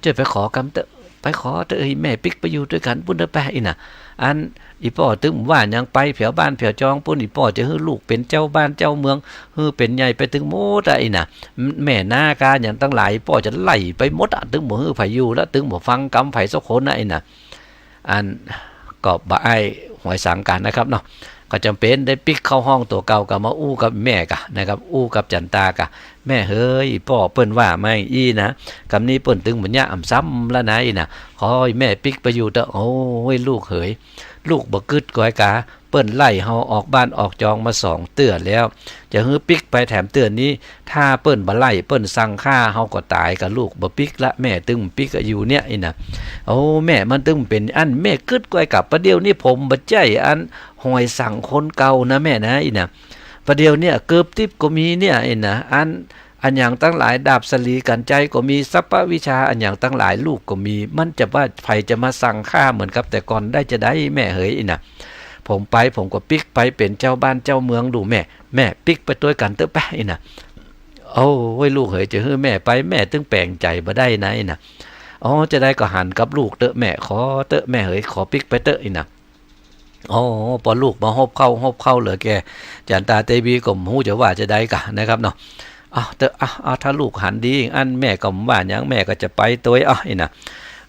จ้วยไปขอกำเต๊อะ ไปขอเต๊อะ หื้อแม่ปิ๊กไปอยู่ตวยกั๋นปู๊นเต๊อะแปะ อี่น่ะ อันอี่ป้อตึงว่าหยัง ไปแผวบ้านแผวจองปู๊น อี่ป้อจะหื้อลูกเป๋นเจ้าบ้านเจ้าเมือง หื้อเป๋นใหญ่ไปตึงหมดอะ อี่น่ะ แม่นากาหยังตังหลาย ป้อจะไล่ไปหมดอะ ตึงบ่หื้อใผอยู่แล้ว ตึงบ่ฟังกำใผสักคนนะ อี่น่ะ อันก็บ่าอ้ายหวยสังกั๋นนะครับเนาะ ก็จ๋ำเป๋นได้ปิ๊กเข้าห้องตั๋วเก่ากะ มาอู้กับแม่กะนะครับ อู้กับจันตากะ แม่เหย ป้อเปิ้นว่ามาอี้นะ กำนี้เปิ้นตึงบ่เยียะอ่ำซ้ำแล้วนะ อี่น่ะ ขอแม่ปิ๊กไปอยู่เต๊อะ โอ้ย ลูกเหย ลูกบ่กึ๊ดก้อยกา เปิ้นไล่เฮาออกบ้านออกจองมาสองเตื้อแล้ว จะหื้อปิ๊กไปแถมเตื้อนี้ ถ้าเปิ้นบ่ไล่ เปิ้นสั่งฆ่า เฮาก็ต๋ายกา ลูกบ่ปิ๊กละ แม่ตึงปิ๊กกาอยู่เนี่ย อี่น่ะ โอ้ แม่มันตึงเป๋นอั้น แม่กึ๊ดก้อยกา ประเดี๋ยวนี้ผมบ่ใจ้อันหวยสังคนเก่านะแม่นะ อี่น่ะ ประเดี๋ยวเนี่ยเกิบติ๊บก็มีเนี่ย อี่น่ะ อัน อะหยังตังหลาย ดาบสะหลีกั๋นไจก็มี สัพพวิชาอะหยังตังหลายลูกก็มี มันจะว่าใผจะมาสั่งฆ่าเหมือนกับแต่ก่อนได้จาใด แม่เหย อี่น่ะ ผมไปผมก็ปิ๊กไปเป๋นเจ้าบ้านเจ้าเมืองลูกแม่ แม่ปิ๊กไปตวยกั๋นเต๊อะแปะ อี่น่ะ โอ้ย ลูกเหย จะหื้อแม่ไป แม่ตึงแป๋งใจ๋บ่ได้นะ อี่น่ะ อ๋อ จาใดก็หันกับลูกเต๊อะแม่ ขอเต๊อะแม่เหย ขอปิ๊กไปเต๊อะ อี่น่ะ อ๋อ ปอลูกมาฮบเข้า ฮบเข้าเหลือแก่ จันตาเตวีก็บ่ฮู้จะว่าจาใดกานะครับเนาะ เอาเต๊อะ เอา เอา ถ้าลูกหันดีอั้น แม่ก็บ่ว่าหยัง แม่ก็จะไปตวย เอา อี่น่ะ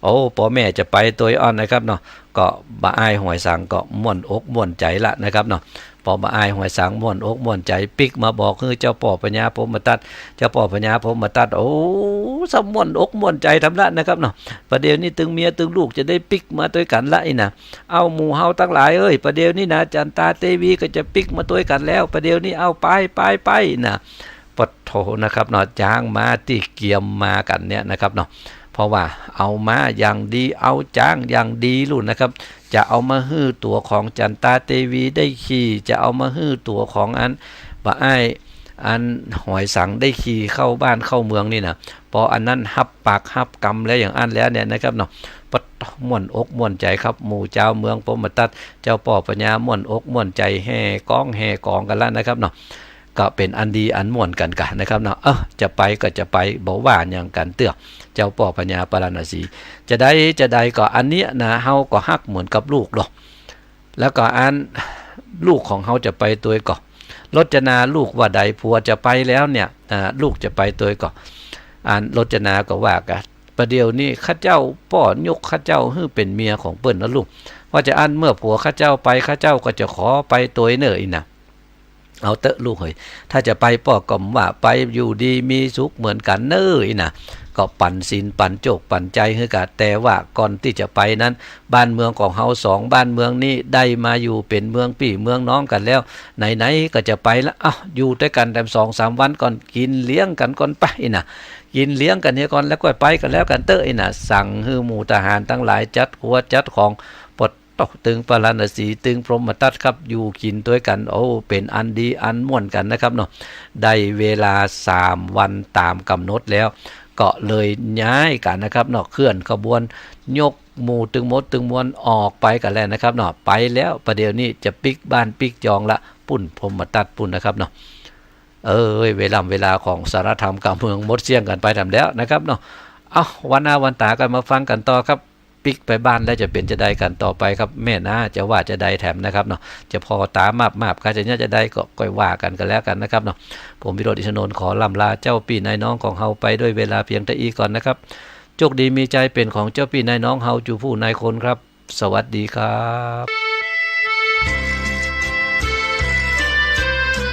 โอ้ ปอแม่จะไปตวย เอา นะครับเนาะ ก็บ่าอ้ายหวยสังก็ม่วนอกม่วนใจ๋ละนะครับเนาะ ปอบ่าอ้ายหวยสังม่วนอกม่วนใจ๋ ปิ๊กมาบอกหื้อเจ้าป้อพญาพรหมทัต เจ้าป้อพญาพรหมทัต โอ้ ซ้ำม่วนอกม่วนใจ๋ทำละนะครับเนาะ ประเดี๋ยวนี้ตึงเมียตึงลูกจะได้ปิ๊กมาตวยกั๋นละ อี่น่ะ เอาหมู่เฮาตังหลายเอ้ย ประเดี๋ยวนี้นะ จันตาเตวีก็จะปิ๊กมาตวยกั๋นแล้ว ประเดี๋ยวนี้ เอาไป ไป ไป น่ะ ปะโธ่ นะครับเนาะ จ๊างม้าตี้เกียมมากั๋นเนี่ยนะครับเนาะ เพราะว่าเอาม้าอย่างดี เอาจ๊างอย่างดีลูกนะครับ จะเอามาหื้อตั๋วของจันตาเตวีได้ขี่ จะเอามาหื้อตั๋วของอันบ่าอ้าย อันหวยสังได้ขี่เข้าบ้านเข้าเมืองนี่น่ะ ปออันนั้นฮับปากฮับกำแล้วอย่างอั้นแล้วเนี่ยนะครับเนาะ ปะโธ่ ม่วนอกม่วนใจ๋ครับ หมู่จาวเมืองพรหมทัต เจ้าป้อพญาม่วนอกม่วนใจ๋ แห่ก๋องแห่ก๋องกั๋นละนะครับเนาะ ก็เป๋นอันดีอันม่วนกั๋นกานะครับเนาะ เออ จะไปก็จะไป บ่ว่าหยังกั๋นเตื้อ เจ้าป้อพญาปาราณสี จาใดจาใดก็อันเนี้ยนะ เฮาก็ฮักเหมือนกับลูกดอก แล้วก็อันลูกของเฮาจะไปตวยก่อ รจนาลูกว่าใด ผัวจะไปแล้วเนี่ย อ่า ลูกจะไปตวยก่อ อันรจนาก็ว่ากา ประเดี๋ยวนี้ข้าเจ้าป้อยกข้าเจ้าหื้อเป๋นเมียของเปิ้นนะลูก ว่าจาอั้นเมื่อผัวข้าเจ้าไป ข้าเจ้าก็จะขอไปตวยเน่อ อี้นะ เอาเต๊อะลูกเหย ถ้าจะไปป้อก็ว่าไป อยู่ดีมีสุขเหมือนกั๋นเน่อ อี้นะ ก็ปั๋นศีลปั๋นโจคปั๋นใจ๋หื้อกั๋น แต่ว่าก่อนตี้จะไปนั้น บ้านเมืองของเฮาสองบ้านเมืองนี้ได้มาอยู่เป๋นเมืองปี้เมืองน้องกั๋นแล้ว ไหนๆ ก็จะไปละ เอ้า อยู่ตวยกั๋นแถมสองสามวันก่อน กิ๋นเลี้ยงกั๋นก่อนไป อี้นะ กิ๋นเลี้ยงกั๋นเหียก่อน แล้วก็ไปกั๋นแล้วกั๋นเต๊อะ อี้นะ สั่งหื้อหมู่ทหารตังหลายจัดครัวจัดของ ปดโต๊ะ ตึงปาราณสี ตึงพรหมทัตครับ อยู่กิ๋นตวยกั๋น โอ้ เป๋นอันดีอันม่วนกั๋นนะครับเนาะ ได้เวลาสามวันต๋ามก๋ำหนดแล้ว ก็เลยย้ายกั๋นนะครับเนาะ เคลื่อนขบวน ยกหมู่ตึงหมดตึงมวลออกไปกั๋นแล้วนะครับเนาะ ไปแล้ว ประเดี๋ยวนี้จะปิ๊กบ้านปิ๊กจองละ ปุ้นพรหมทัตปุ้นนะครับเนาะ เอ้ย เวล่ำเวลาของสารธรรมก๋ำเมืองหมดเสี้ยงกั๋นไปแถมแล้วนะครับเนาะ เอ้า วันหน้าวันต๋ากั๋นมาฟังกั๋นต่อครับ ปิ๊กไปบ้านแล้วจะเป๋นจาใดกั๋นต่อไปครับ แม่น้าจะว่าจาใดแถมนะครับเนาะ จะผ่อต๋ามากๆ ใผจะเยียะจาใดก็ก้อยว่ากั๋นกั๋นแล้วกั๋นนะครับเนาะ ผมวิโรจน์ อินทนนท์ ขอล่ำลาเจ้าปี้นายน้องของเฮาไปด้วยเวลาเพียงเต้าอี้ก่อนนะครับ โจคดีมีชัยเป๋นของเจ้าปี้นายน้องเฮา จูผู้นายคนครับ สวัสดีครับ